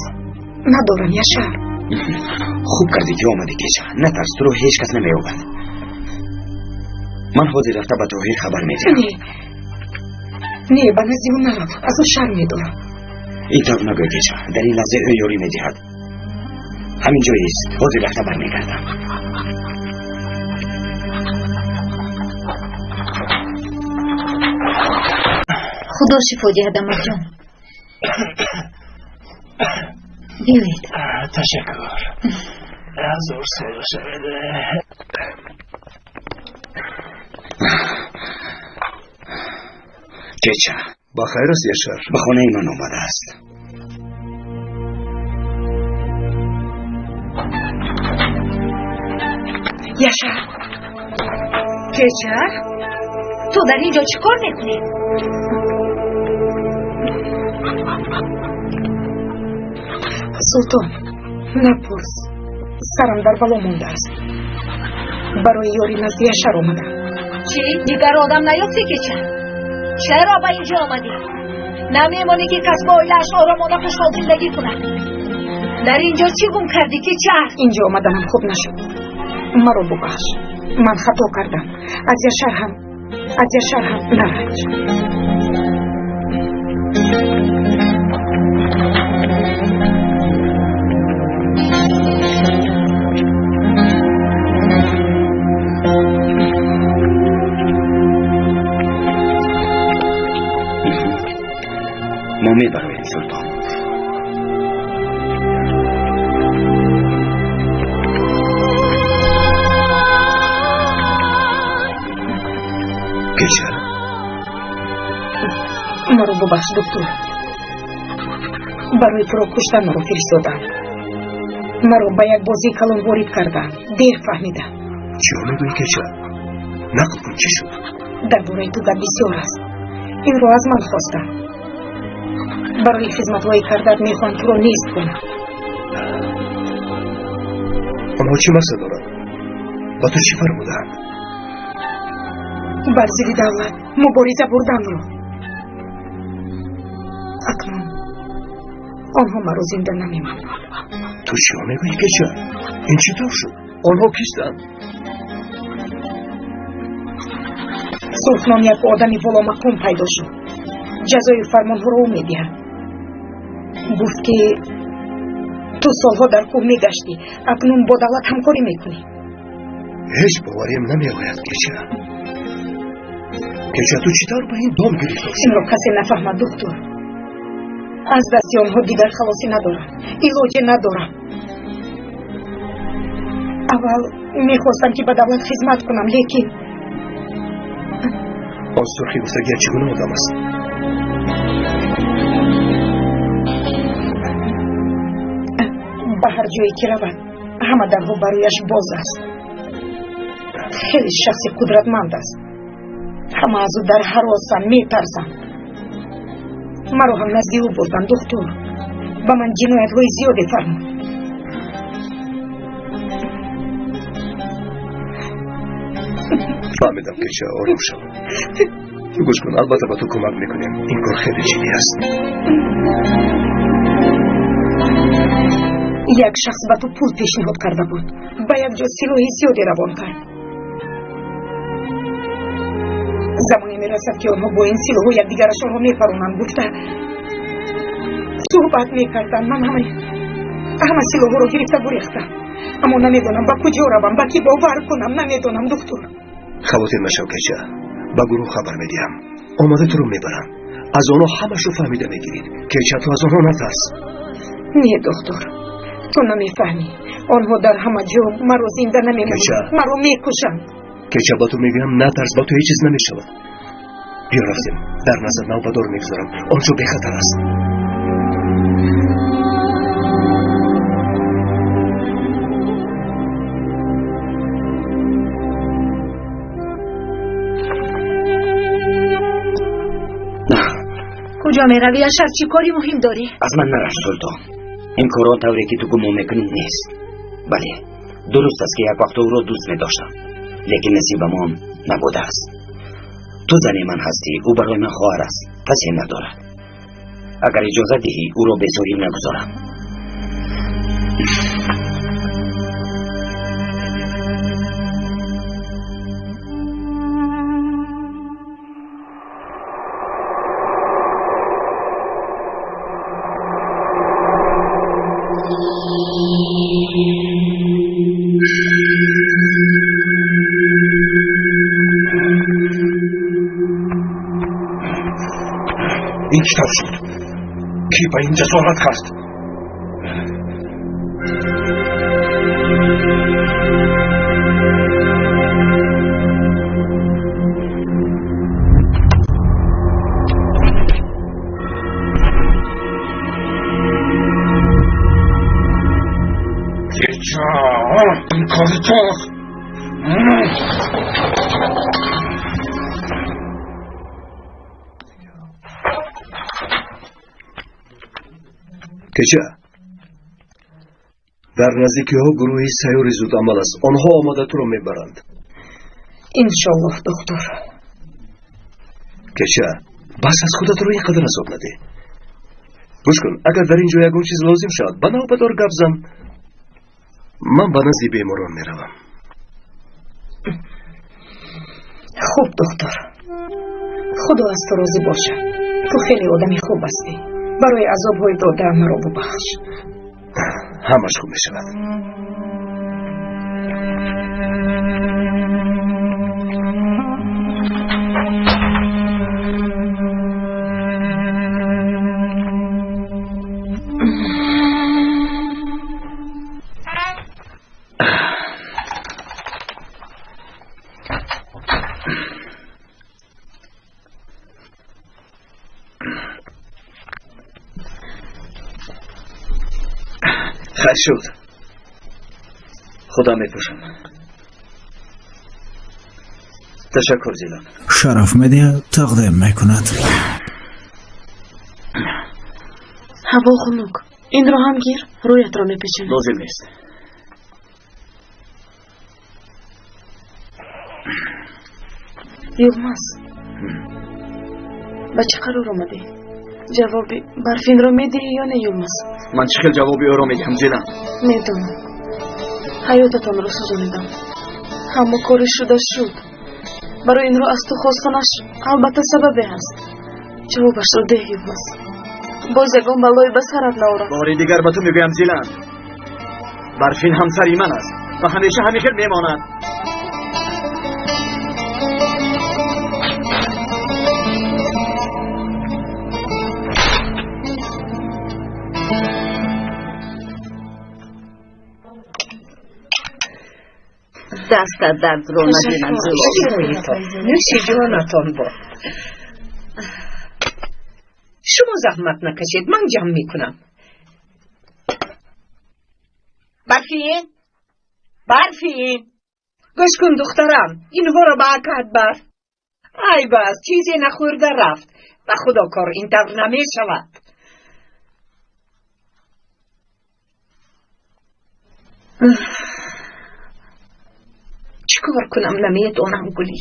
надорам, Яшар. Хуб кардӣ ки омадӣ, Кеча. Натарс, туро ҳеҷ кас намеёбад. Ман ҳозир рафта ба Тоҳир хабар медиҳам. Не, не, ба назди ӯ нарав, аз ӯ шарм медорам. Ин тавр нагӯй, Кеча. Дар ин лаҳза ӯ ёрӣ медиҳад. Ҳамин ҷо ист, ҳозир рафта бармегардам. Худо шифо диҳад, амакҷон. Биёед. Ташаккур. Ҳазор сола шавед. Кеча. Ба хайр аст, Яшар? Ба хонаи ман омадааст. Яшар. Кеча, ту дар ин ҷо чӣ кор мекунӣ? Султон, напурс. Сарам дар бало мондааст. Барои ёрӣ назди Яшар омадам. Чӣ? Дигар одам наёфтӣ, Кеча? Чаро ба ин ҷо омадӣ? Намемонӣ ки кас бо оилааш оромона хушҳол зиндагӣ кунад? Дар ин ҷо чӣ гум кардӣ, Кеча? Ин ҷо омаданам хуб нашуд. Маро бубахш. Ман хато кардам. Аз Яшар ҳам, аз Яшар ҳам наранҷ. Мо мебароем, Султон. Кеча. Маро бубахш, доктор. Барои туро куштан маро фиристоданд. Маро ба як бозии калон ворид карданд. Дер фаҳмидам. Чиро мегӯӣ, Кеча? Нақл кун, чӣ шуд? Дар бораи ту гап бисёр аст. Инро аз ман хостанд. Барои хизматҳое кардаат мехоҳанд туро нест кунанд. Онҳо чӣ мақсад доранд? Ба ту чӣ фармуданд? Бар зидди давлат мубориза бурданро. Акнун онҳо маро зинда намемонанд. Ту чиро мегӯӣ, Кеча? Ин чӣ тавр шуд? Онҳо кистанд? Сурх ном як одами боломақом пайдо шуд. Ҷазои фармонҳоро ӯ медиҳад. Гуфт ки ту солҳо дар кӯҳ мегаштӣ, акнун бо давлат ҳамкорӣ мекунӣ. Ҳеҷ бовариам намеояд, Кеча. Кеча, ту чӣ тавр ба ин дом гирифтор шудӣ? Инро касе нафаҳмад, доктор. Аз дасти онҳо дигар халосӣ надорам, илоҷе надорам. Аввал мехостам ки ба давлат хизмат кунам, лекин он сурхи гуфтагият чӣ гуна одам аст? Ба ҳар ҷое ки равад, ҳама дарҳо барояш боз аст. Хеле шахси қудратманд аст. Ҳама аз ӯ дар ҳаросанд, метарсанд. Маро ҳам назди ӯ бурданд, духтур. Ба ман ҷиноятҳои зиёде фармуд. Фаҳмидам, Кеча, ором шав. Гӯш кун, албатта ба ту кӯмак мекунем. Ин кор хеле ҷиддӣ аст. Як шахс ба ту пул пешниҳод карда буд. Ба як ҷо силоҳи зиёде равон кард. Замоне мерасад ки онҳо бо ин силоҳҳо якдигарашонро мепаронанд, гуфта суҳбат мекарданд. Ман ҳама силоҳҳоро гирифта гурехтам, аммо намедонам ба куҷо равам, ба кӣ бовар кунам, намедонам, духтур. Хавотир машав, Кеча. Ба гурӯҳ хабар медиҳам. Омада туро мебаранд. Аз онҳо ҳамашро фаҳмида мегирид. Кеча, ту аз онҳо натарс. Не, доктор, ту намефаҳмӣ. Онҳо дар ҳама ҷо маро зинда намемонанд, маро мекушанд. Кеча, ба ту мегӯям, натарс, ба ту ҳеҷ чиз намешавад. Биё рафтем, дар назар навбадор мегузорам. Он ҷо бехатар аст. Куҷо меравӣ, Ашар? Чӣ кори муҳим дорӣ? Аз ман нараш, Султон. Ин кор он тавре ки ту гумон мекунӣ нест. Бале, дуруст аст, ки як вақт ӯро дӯст медоштам, лекин насибамон набудааст. Ту зани ман ҳастӣ, ӯ барои ман хоҳар аст, касе надорад. Агар иҷозат диҳӣ, ӯро безорӣ нагузорам. Ин чӣ тавр шуд? Кӣ ба ин ҷасорат кард? Ин кори туст. Кеча, дар наздикиҳо гурӯҳи сайёри зудамал аст. Онҳо омада туро мебаранд. Иншоллоҳ, доктор. Кеча, бас аз худатро ин қадар азоб надеҳ. Гӯш кун, агар дар ин ҷо ягон чиз лозим шавад, ба навбатдор гап зан. Ман ба назди беморон меравам. Хуб, доктор, худо аз ту розӣ бошад. Ту хеле одами хуб ҳастӣ. Барои азобҳои додаам маро бубахш. Ҳамаш хуб мешавад. Хайр шуд, худам мепӯшам. Ташаккур, Зилон. Шараф Медиа тақдим мекунад. Ҳаво хунук. Инро ҳам гир, рӯятро мепечонад. Лозим нест. Юлмаз, ба чӣ қарор омадӣ? Ҷавоби Барфинро медиҳӣ ё не, Юлмаз? Ман чӣ хел ҷавоби ӯро медиҳам, Зилан? Медонам, ҳаётатонро сӯзонидам. Аммо кори шуда шуд. Барои инро аз ту хостанаш албатта сабабе ҳаст. Ҷавобашро деҳ, Юлмаз. Боз ягон балое ба сарат наорад. Бори дигар ба ту мегӯям, Зилан, Барфин ҳамсари ман аст ва ҳамеша ҳамин хел мемонад. Дастат дардро набинам, Зилол. Нӯши ҷонатон бод. Шумо заҳмат накашед, ман ҷамъ мекунам. Барфин, Барфин, гӯш кун, духтарам, инҳоро ба акат бар. Айб аст, чизе нахӯрда рафт. Ба худо кор ин тавр намешавад. Чӣ кор кунам намедонам, Гулӣ.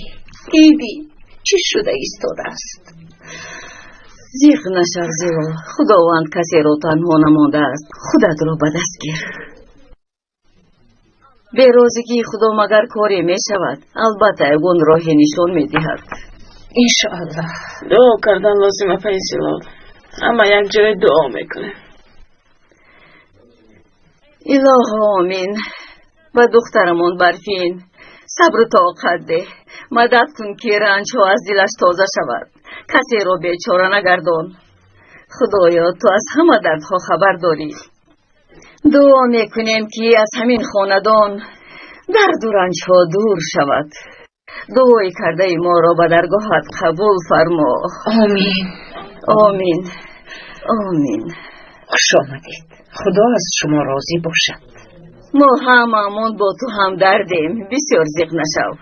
Дидӣ чӣ шуда истодааст? Зиқ нашав, Зилол. Худованд касеро танҳо намондааст. Худатро ба даст гир. Берозигии Худо магар коре мешавад? Албатта, ягон роҳе нишон медиҳад. Иншоаллоҳ. Дуо кардан лозим, апаи Зилол. Ҳама як ҷое дуо мекунем. Илоҳо омин. Ба духтарамон Барфин сабру тоқат деҳ. Мадад кун, ки ранҷҳо аз дилаш тоза шавад. Касеро бечора нагардон. Худоё, ту аз ҳама дардҳо хабар дорӣ. Дуо мекунем, ки аз ҳамин хонадон дарду ранҷҳо дур шавад. Дуои кардаи моро ба даргоҳат қабул фармо. Омин. Омин, омин. Хуш омадед. Худо аз шумо розӣ бошад. Мо ҳамаамон бо ту ҳамдардем. Бисёр зиқ нашав.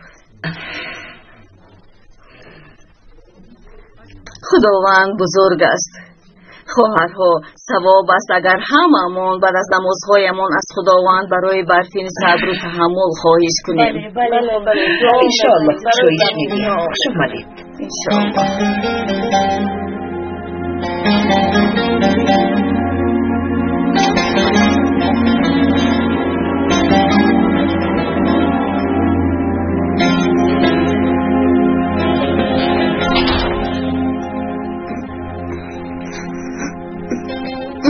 Худованд бузург аст. Хоҳарҳо, савоб аст агар ҳамаамон баъд аз намозҳоямон аз Худованд барои Барфин сабру таҳаммул хоҳиш кунем. Иншоаллоҳ кушоиш медиҳад. Хуш омадед. Иншоаллоҳ.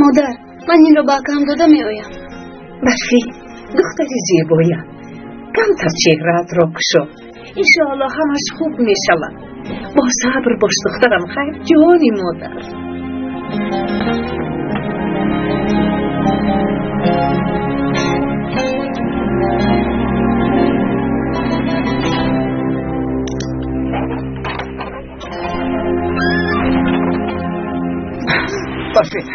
Модар, ман инро ба акаам дода меоям. Барфин, духтари зебоям, камтар чеҳраатро кушо. Иншоаллоҳ ҳамаш хуб мешавад. Бо сабр бош, духтарам. Хайр, ҷони модар. Барфин,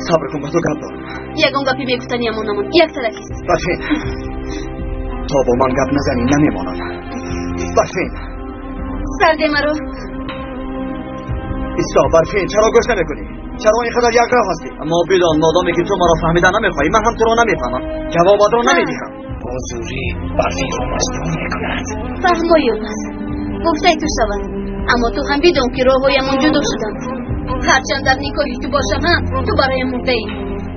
сабр кун, ба ту гап дорам. Ягон гапи мегуфтаниамон намонд, як тарафист. Барфин, то бо ман гап назанӣ намемонам. Барфин, сарде маро. Исто, Барфин, чаро гӯш намекунӣ? Чаро ин қадар якрав ҳастӣ? Аммо бидон, модоме ки ту маро фаҳмида намехоҳӣ, ман ҳам туро намефаҳмам, ҷавобатро намедиҳам. Бо зӯрӣ Барфинро маҷбур мекунад. Фаҳмо, Юлмаз, гуфтаи ту шавад, аммо ту ҳам бидон, ки роҳҳоямон ҷудо шуданд. Ҳарчанд дар никоҳи ту бошам ҳам, ту бароям мурдаӣ.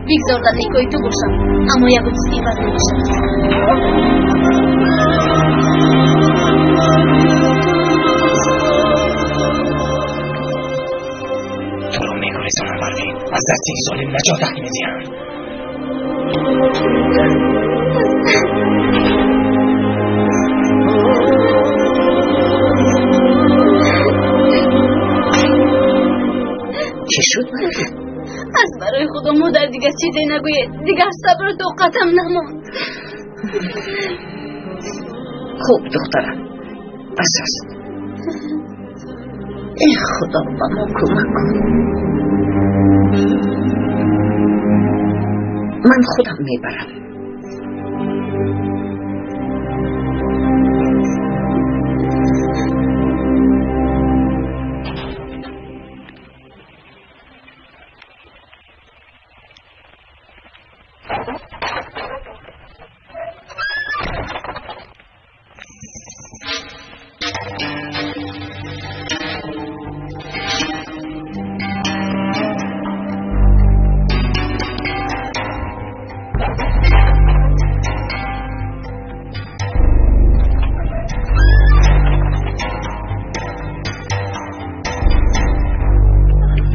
Бигзор дар никоҳи ту бошам, аммо ягон чиз иваз намешавад. Туро мегурезонам, Барфин, аз дасти ин золим наҷотат медиҳам. Чӣ шуд, Барфин? Аз барои Худо, модар, дигар чизе нагӯед. Дигар сабру тоқатам намонд. Хуб, духтарам, бас аст. Эй Худо, ба мо кӯмак кун. Ман худам мебарам.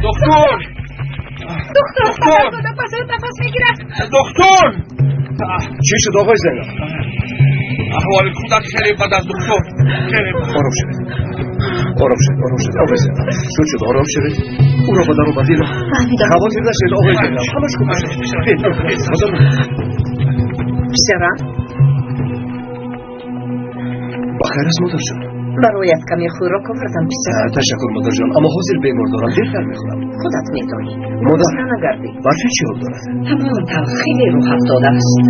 Доктор! Доктор, хабар пас нафас мегирад. Доктор! Чӣ шуд, оғои Зайнаб? Аҳволи кӯдак хеле бад аст, доктор. Хеле бад. Ором шавед. Ором шавед, ором шавед, оғои Зайнаб. Шуд, шуд, ором шавед. Ӯро ба даромадиро. Хавотир нашавед, оғои Зайнаб. Ҳамаш хуб мешавад. Писарам? Ба хайр аст, модарҷон. Бароят каме хӯрок овардам, писарам. Ташаккур, модарҷон, аммо ҳозир бемор дорам, дертар мехӯрам. Худат медонӣ. Модар, нагардӣ. Барфин чӣ ҳол дорад? Ҳамон тавр, хеле рӯҳафтода аст.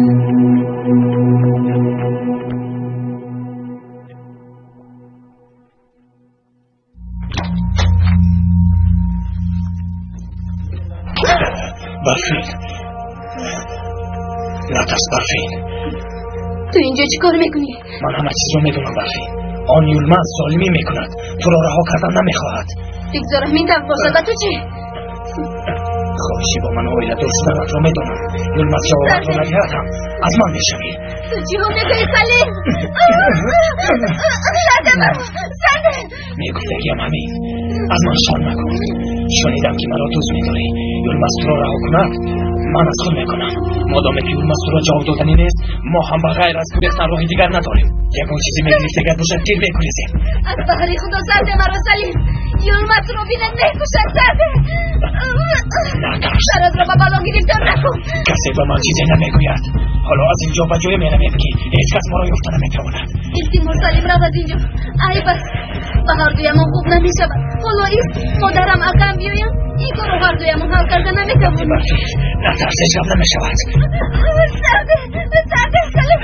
Барфин, натарс, Барфин. Ту инҷо чӣ кор мекунӣ? Ман ҳама чизро медонам, Барфин. Он Юлмаз золимӣ мекунад, туро раҳо кардан намехоҳад. Бигзор ҳамин тавр бошад, ба ту чӣ? Хоҳиши бо ман оиладор шуданатро медонам. Юлмаз ҷавобатро надиҳад ҳам аз ман мешавӣ. Ту чиҳо мегӯӣ, Салим? Сарде маро, сарде! Мегуфтагиам ҳамин. Аз ман шарм накун. Шунидам, ки маро дӯст медорӣ. Юлмаз туро раҳо кунад, ман аз худ мекунам. Модоме ки Юлмаз туро ҷавоб доданӣ нест, мо ҳам ба ғайр аз гурехтан роҳи дигар надорем. Ягон чизе мегирифтагат бошад, гир мегурезем. Аз баҳри Худо, сарде маро, Салим! Юлмаз туро бинад, мекушад, сарде! Натарс. Саратро ба бало гирифтор накун. Касе ба ман чизе намегӯяд. Ҳоло аз инҷо ба ҷое меравем, ки ҳеҷ кас моро ёфта наметавонад. Илтимос, Салим, рав аз инҷо. Айб аст. Ба ҳардуямон хуб намешавад. Ҳоло ист, модарам, акам биёянд, ин корро ҳардуямон ҳал карда наметавонем. Натарс, ҳеҷ гап намешавад. Сарде, сарде, Салим!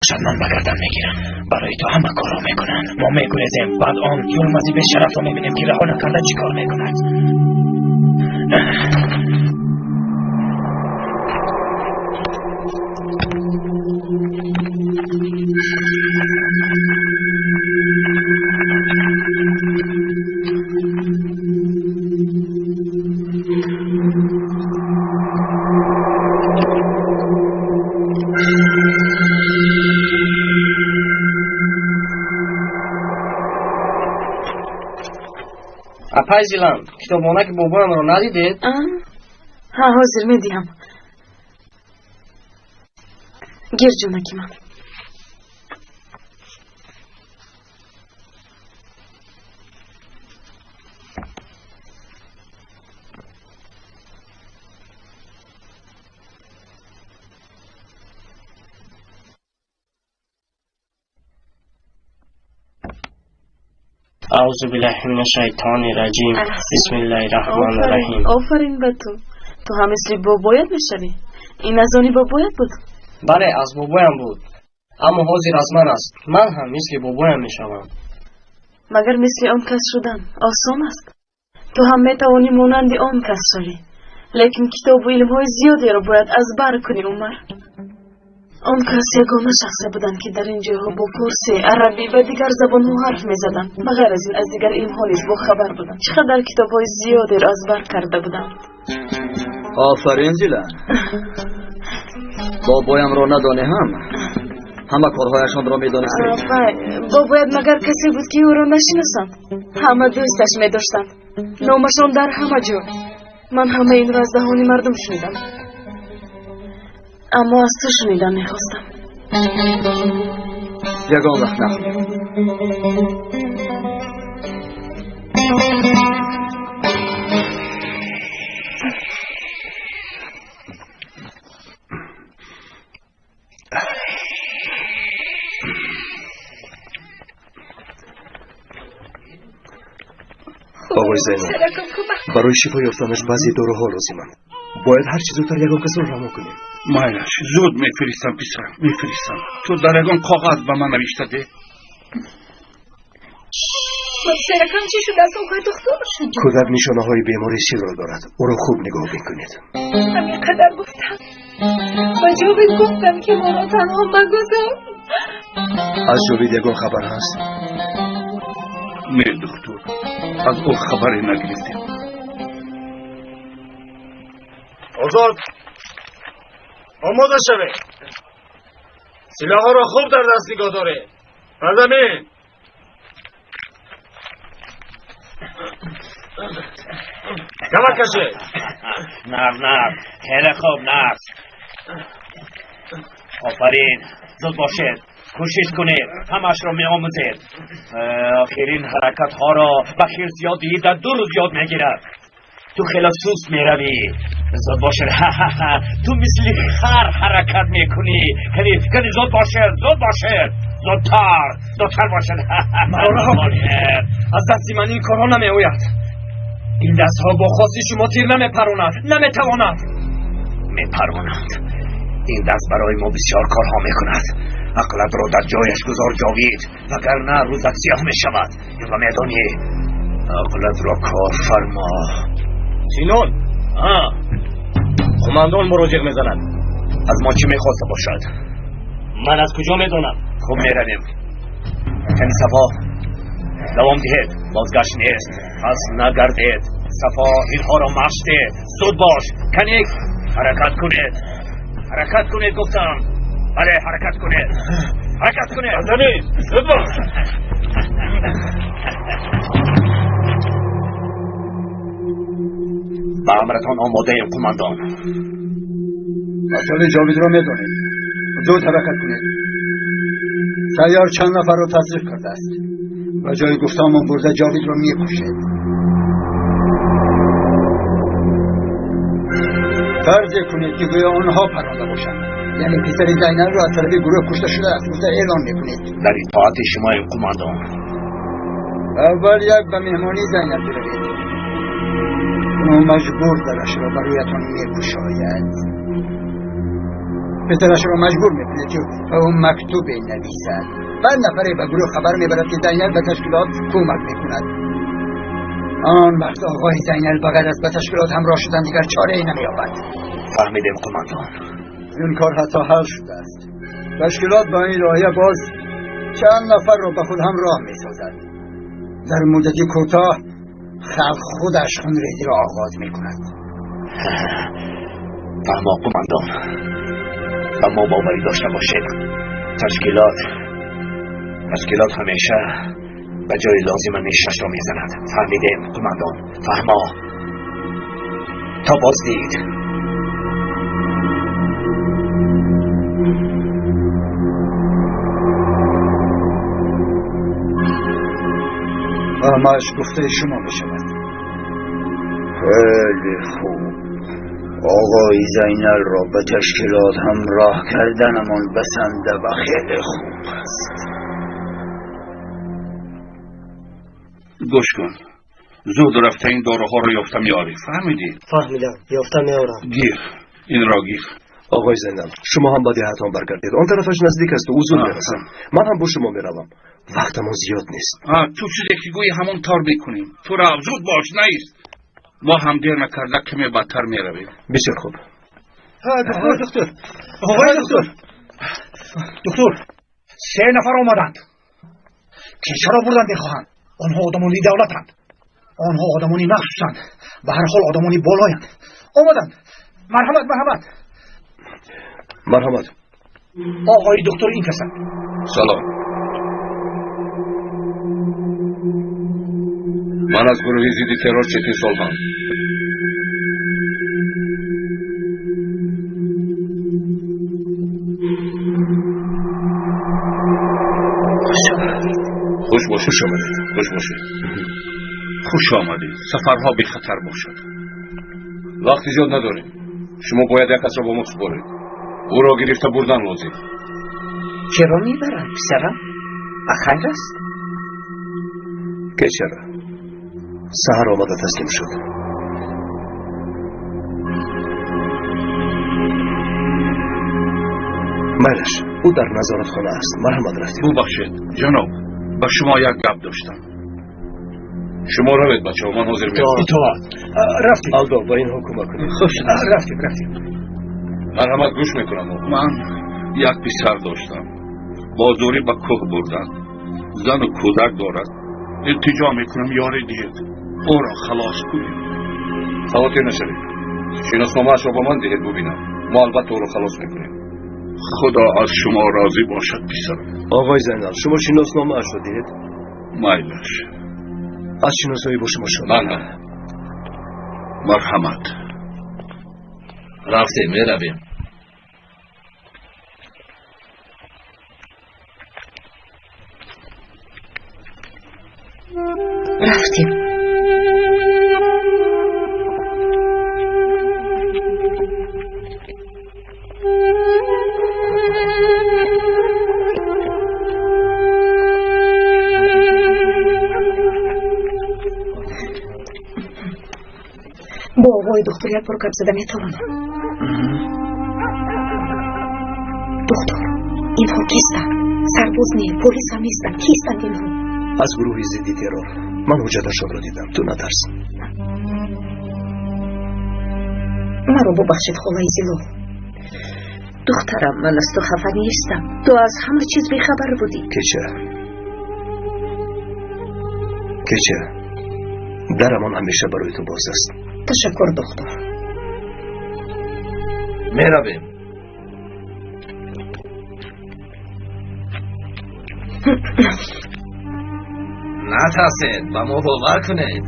бошад ман ба гардан мегирам. Барои ту ҳама корро мекунам. Мо мегурезем, баъд он Юлмази бешарафро мебинем, ки раҳо накарда чӣ кор мекунад. Апай Зилан, китобонаки бобоямро надидед? Ҳа, ҳозир медиҳам. Гир, ҷонаки ман. Аузу биллаҳи мина шайтони раҷим. Бисмиллаҳи раҳмони раҳим. Офарин ба ту. Ту ҳам мисли бобоят мешавӣ. Ин аз они бобоят буд? Бале, аз бобоям буд. Аммо ҳозир аз ман аст. Ман ҳам мисли бобоям мешавам. Магар мисли он кас шудан осон аст? Ту ҳам метавонӣ монанди он кас шавӣ. Лекин китобу илмҳои зиёдеро бояд аз бар кунӣ, Умар. Он кас ягона шахсе буданд, ки дар ин ҷойҳо бо форсӣ, арабӣ ва дигар забонҳо ҳарф мезаданд. Ба ғайр аз ин аз дигар илмҳо низ бохабар буданд. Чӣ қадар китобҳои зиёдеро аз бар карда буданд. Офарин, Зилан. Бобоямро надонӣ ҳам ҳама корҳояшонро медонистӣ. Вай, бобоят магар касе буд, ки ӯро нашиносанд? Ҳама дӯсташ медоштанд. Номашон дар ҳама ҷо. Ман ҳамаи инро аз даҳони мардум шунидам. Аммо аз ту шунидан мехостам. Ягон вақт нахӯрд. Оғои Зайнаб, барои шифо ёфтанаш баъзе доруҳо лозиманд. Бояд ҳарчи зудтар ягон касро равон кунем. Майлаш, зуд мефиристам, писарам, мефиристам. Ту дар ягон коғаз ба ман навишта деҳ. Писаракам чӣ шудааст, оғои духтур? Кӯдак нишонаҳои бемории силро дорад. Ӯро хуб нигоҳубин кунед. Ҳамин қадар гуфтам. Ба Ҷовид гуфтам, ки моро танҳо магузор. Аз Ҷовид ягон хабар ҳаст? Не, духтур, аз ӯ хабаре нагирифтем. Озод, омода шавед. Силоҳҳоро хуб дар даст нигоҳ доред. Ба замин. Камар кашед. Нар, нар, хеле хуб, нар. Офарин, зуд бошед. Кӯшиш кунед, ҳамаашро меомӯзед. Охирин ҳаракатҳоро ба хирс ёд диҳӣ, дар 2 рӯз ёд мегирад. Ту хеле суст меравӣ. Зуд бошед. Ха-ха-ха. Ту мисли хар ҳаракат мекунӣ. Кани, кани, зуд бошед, зуд бошед. Зудтар, зудтар бошед. Маро раҳо кунед. Аз дасти ман ин корҳо намеояд. Ин дастҳо бо хости шумо тир намепаронад, наметавонад. Мепаронанд. Ин даст барои мо бисёр корҳо мекунад. Ақлатро дар ҷояш гузор, Ҷовид, вагарна рӯзат сиёҳ мешавад. Инро медонӣ. Ақлатро кор фармо. Синон, қумандон муроҷиат мезанад. Аз мо чӣ мехоста бошад? Ман аз куҷо медонам? Хуб, меравем. Кани Сафо, давом диҳед. Бозгашт нест. Пас нагардед. Сафо, инҳоро машқ деҳ. Зуд бош. Каник, ҳаракат кунед. Ҳаракат кунед, гуфтам. Бале, ҳаракат кунед. Ҳаракат кунед. Ба замин, зуд бош. Ба амратон омодаем, қумандон. Масъалаи Ҷовидро медонед. Зуд ҳаракат кунед. Сайёр чанд нафарро тасдиқ кардааст. Ба ҷои гуфтаамон бурда Ҷовидро мекушед. Фарзе кунед, ки гӯё онҳо паронда бошанд. Яъне писари Зайнабро аз тарафи гурӯҳ кушта шудааст, гуфта эълон мекунед. Дар итоати шумоем, қумандон. Аввал як ба меҳмонии Зайнаб биравед. Ӯ маҷбур дарашро ба рӯятон мекушояд. Писарашро маҷбур мекунед ки ба ӯ мактубе нависад. Баъд нафаре ба гурӯҳ хабар мебарад, ки Зайнал ба ташкилот кӯмак мекунад. Он вақт оғои Зайнал ба ғайр аз ба ташкилот ҳамроҳ шудан дигар чорае намеёбад. Фаҳмидем, қумандон. Ин кор ҳатто ҳал шудааст. Ташкилот ба ин лоиҳа боз чанд нафарро ба худ ҳамроҳ месозад. Дар муддати кӯтоҳ халқ худаш хунрезиро оғоз мекунад. Фаҳмо, қумандон, ба мо боварӣ дошта бошед. Ташкилот ҳамеша ба ҷои лозима нишашро мезанад. Фаҳмидем, қумандон, фаҳмо. То боздид. Ҳамааш гуфтаи шумо мешавад. Хеле хуб. Оғои Зайналро ба ташкилот ҳамроҳ карданамон басанда ва хеле хуб аст. Гӯш кун, зуд рафта ин доруҳоро ёфта меорӣ. Фаҳмидӣ? Фаҳмидам, ёфта меорам. Гир, инро гир. Оғои Зайнал, шумо ҳам ба деҳатон баргардед. Он тарафаш наздик аст, ӯ зуд мерасад. Ман ҳам бо шумо меравам. Вақтамон зиёд нест. Ту чизе ки гӯӣ ҳамон тор мекунем. Ту рав, зуд бош, наист. Мо ҳам дер накарда каме бадтар меравем. Бисёр хуб. Доктор, доктор, оғои доктор, доктор, се нафар омаданд. Кешаро бурдан мехоҳанд. Онҳо одамони давлатанд. Онҳо одамони махсусанд. Ба ҳар ҳол одамони болоянд. Омаданд. Марҳамат, марҳамат. Марҳамат. Оғои доктор ин касанд. Салом. Ман аз гурӯҳи зидди террор Четин Солҳан. Хуш омадед. Хуш бошед. Хуш омадед. Хуш бошед. Хуш омадед. Сафарҳо бехатар бошад. Вақти зиёд надорем. Шумо бояд як касро бо мо супоред. Ӯро гирифта бурдан лозим. Чаро мебаранд, писарам? Ба хайр аст? Кечара. Саҳар омада таслим шуд. Майлаш, ӯ дар назоратхона аст. Марҳамат, рафтем. Бубахшед, ҷаноб, ба шумо як гап доштам. Шумо равед, бачаҳо, ман ҳозир меоям. Итоат. Рафтем. Алдо, ба инҳо кӯмак кунед. Хуш, рафтем, рафтем. Марҳамат, гӯш мекунам. Ман як писар доштам. Бо зӯрӣ ба кӯҳ бурданд. Зану кӯдак дорад. Илтиҷо мекунам, ёрӣ диҳед. Ӯро халос кунед. Хавотир нашавед. Шиносномаашро ба ман диҳед, бубинам. Мо албатта ӯро халос мекунем. Худо аз шумо розӣ бошад, писарам. Оғои Зайнал, шумо шиносномаашро диҳед? Майлаш. Аз шиносоӣ бо шумо шуд. Ман ҳам. Марҳамат. Рафтем, меравем. Рафтем. Бо оғои доктор як бор гап зада метавонам? Доктор, инҳо кистанд? Сарбоз не, полис ҳам нестанд. Кистанд инҳо? Аз гурӯҳи зидди террор. Ман ҳуҷҷаташонро дидам. Ту натарс. Маро бубахшед, холаи Зилол. Духтарам, ман аз ту хафа нестам. Ту аз ҳама чиз бехабар будӣ. Кеча, кеча, дарамон ҳамеша барои ту боз аст. Ташаккур, доктор. Меравем. Натарсед, ба мо бовар кунед.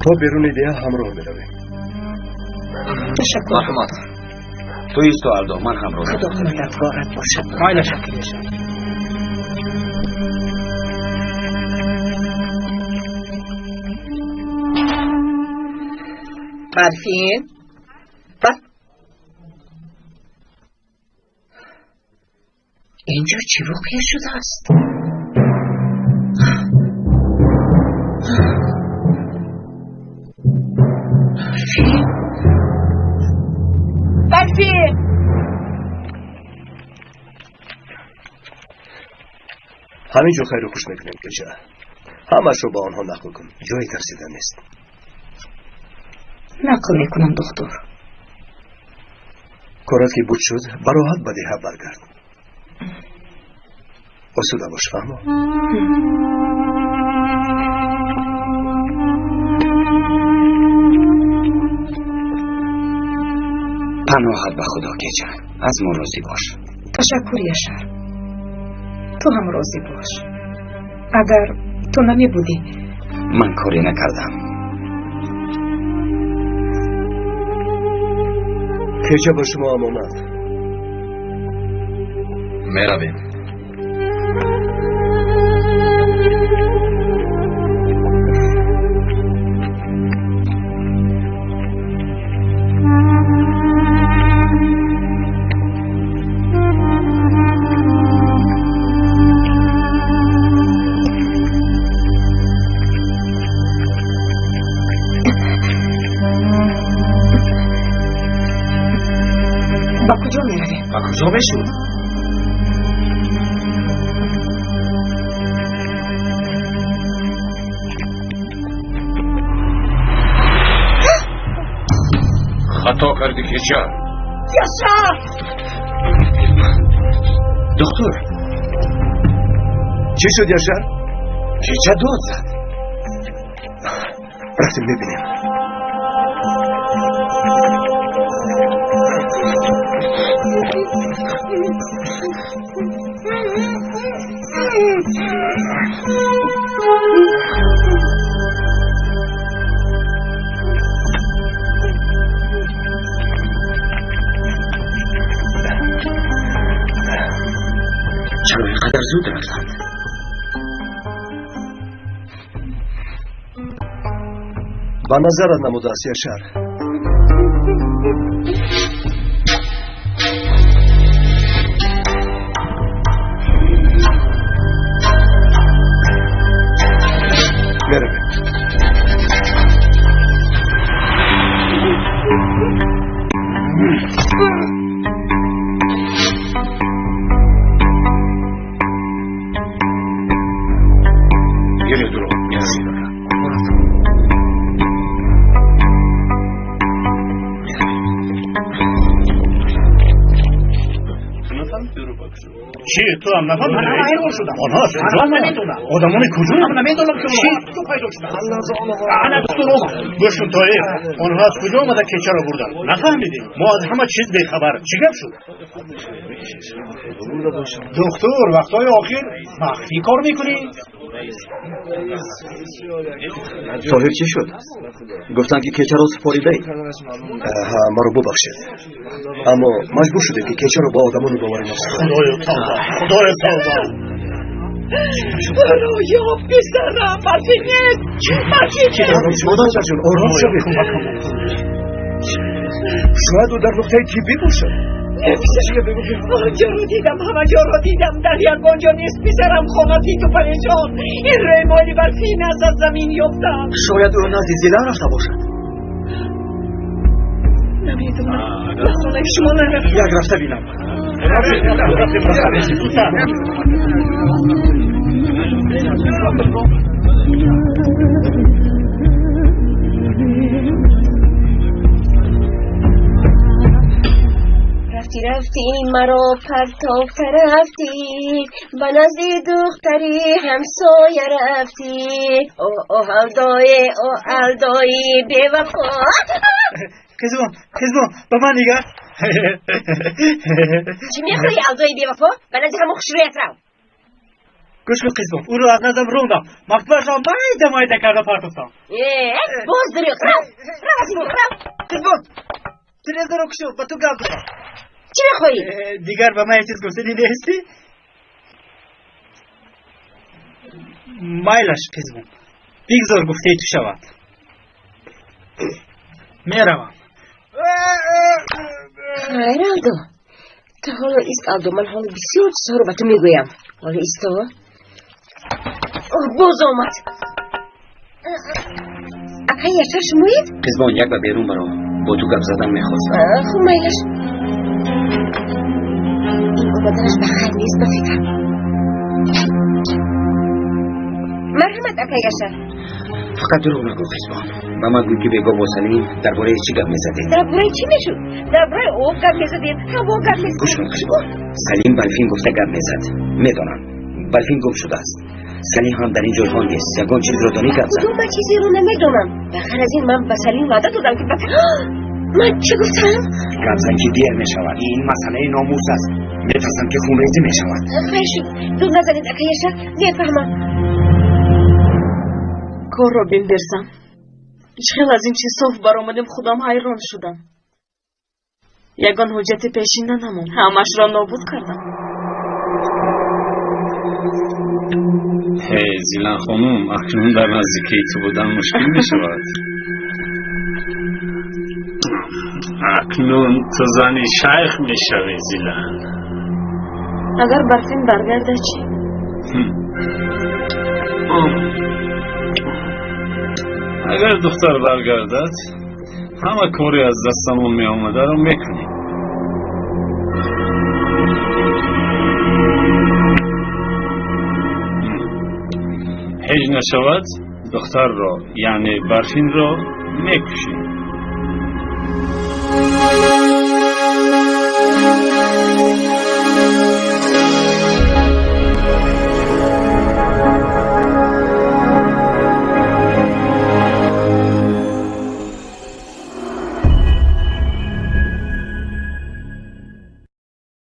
То беруни деҳа ҳамроҳ меравем. Ташаккур. Марҳамат. Ту исто, Алдо, ман ҳамроҳ. Худо мададгорат бошад. Майлаш. Барфин, инҷо чӣ воқеа шудааст? Чӣ? Барфин! Ҳамин ҷо хайру хуш мекунем, Кеча. Ҳамаашро ба онҳо нақл кун. Ҷои тарсидан нест. Нақл мекунам, духтур. Корат ки буд шуд, бароҳат ба деҳа баргард. Осуда бош, фаҳмо? Паноҳат ба Худо, Кеча. Аз мо розӣ бош. Ташаккур, Яшар. Ту ҳам розӣ бош. Агар ту намебудӣ. Ман коре накардам. Кеча ба шумо амонат. Меравем. Ба куҷо меравем? Ба куҷо мешуд? Хато кардӣ, Кеча. Яшар! Доктор, чӣ шуд, Яшар? Кеча дод зад. Рафтем бибинем. Чаро ин қадар зуд рафтанд? Ба назарат намудааст, Яшар. Меравем. Гиред ӯро. Чӣ, ту ҳам нафаҳмидӣ? Ман ҳайрон шудам. Онҳо аз куҷо Ман омаданд? намедонам. Одамони куҷо? Ман намедонам ки Чӣ? онҳо аз куҷо пайдо шуданд. Ана духтур омад. Гӯш кун, Тоҳир, онҳо аз куҷо омада Кечаро бурданд? Нафаҳмидӣ? Мо аз ҳама чиз бехабар. Чӣ гап шуд? Духтур, вақтҳои охир махфӣ кор мекунӣ? Тоҳир, чӣ шуд? Гуфтанд ки Кечаро супоридаӣ. Ҳа, маро бубахшед, аммо маҷбур шудем ки Кечаро ба одамони боварӣ насупорем. Худоё тавба, Худоё тавба. Рӯё, писарам, Барфин нест. Барфин нест. Модарҷон, ором шавед. Шояд ӯ дар нуқтаи тиббӣ бошад. Ҷоро дидам, ҳама ҷоро дидам, дар ягон ҷо нест писарам. Хона титу парешон. Ин рӯймоли Барфин аст, аз замин ёфтам. Шояд ӯ назди Зила рафта бошад. Намедонам, ба хонаи шумо нарафтам. Як рафта бинам. Рафтӣ, рафтӣ, маро партофта рафтӣ, ба назди духтари ҳамсоя рафтӣ. О, о, алдое, о, алдои бевафо. Қизбон, қизбон, ба ман нигар. Чӣ мехоҳӣ, алдои бевафо? Ба назди ҳамон хушрӯят рав. Гӯш кун, қизбон, ӯро аз наздам рондам. Мактубашро майда майда карда партофтам. Э, боз дурӯғ. Рав, рав аз ин, рав. Қизбон, телевизорро кушо, ба ту гап дорам. Чӣ мехоҳӣ? Дигар ба ман ҳеҷ чиз гуфтанӣ нестӣ? Майлаш, қизбон, бигзор гуфтаи ту шавад. Меравам. Хайр, Алдо, ту ҳоло ист, Алдо, ман ҳоло бисёр чизҳоро ба ту мегӯям. Ҳоло исто. Боз омад. Акай Яшар шумоед? Қизбон, як ба берун баро. Бо ту гап задан мехостам. Хуб, майлаш. Ин омаданаш ба хайр нест, ба фикрам. Марҳамат, акай Яшар. Фақат дурӯғ нагӯ, Қизбон. Ба ман гӯй, ки бегоҳ бо Салим дар бораи чӣ гап мезадед? Дар бораи чӣ мешуд? Дар бораи об гап мезадем, ҳаво гап мезадем. Гӯш кун, Қизбон. Салим Барфин гуфта гап мезад. Медонам, Барфин гум шудааст. Салим ҳам дар ин ҷойҳо нест. Ягон чизро донӣ, гап зан. Кудом ман чизеро намедонам. Ба ғайр аз ин ман ба Салим ваъда додам, ки ман чӣ гуфтам? Гап зан, ки дер мешавад. Ин масъалаи номус аст. Метарсам, ки хунрезӣ мешавад. Хайр шуд. Дур назанед, ака Яшар. Мефаҳмам. Корро бин, Берзан. Чӣ хел аз ин чиз соф баромадем, худам ҳайрон шудам. Ягон ҳуҷҷати пешина намонд, ҳамашро нобуд кардам. Ҳей, Зилан хонум, акнун дар наздикии ту будан мушкил мешавад. Акнун ту зани шайх мешавӣ, Зилан. Агар Барфин баргардад чӣ? Агар духтар баргардад, ҳама кори аз дастамон меомадаро мекунем. Ҳеҷ нашавад, духтарро, яъне Барфинро мекушем.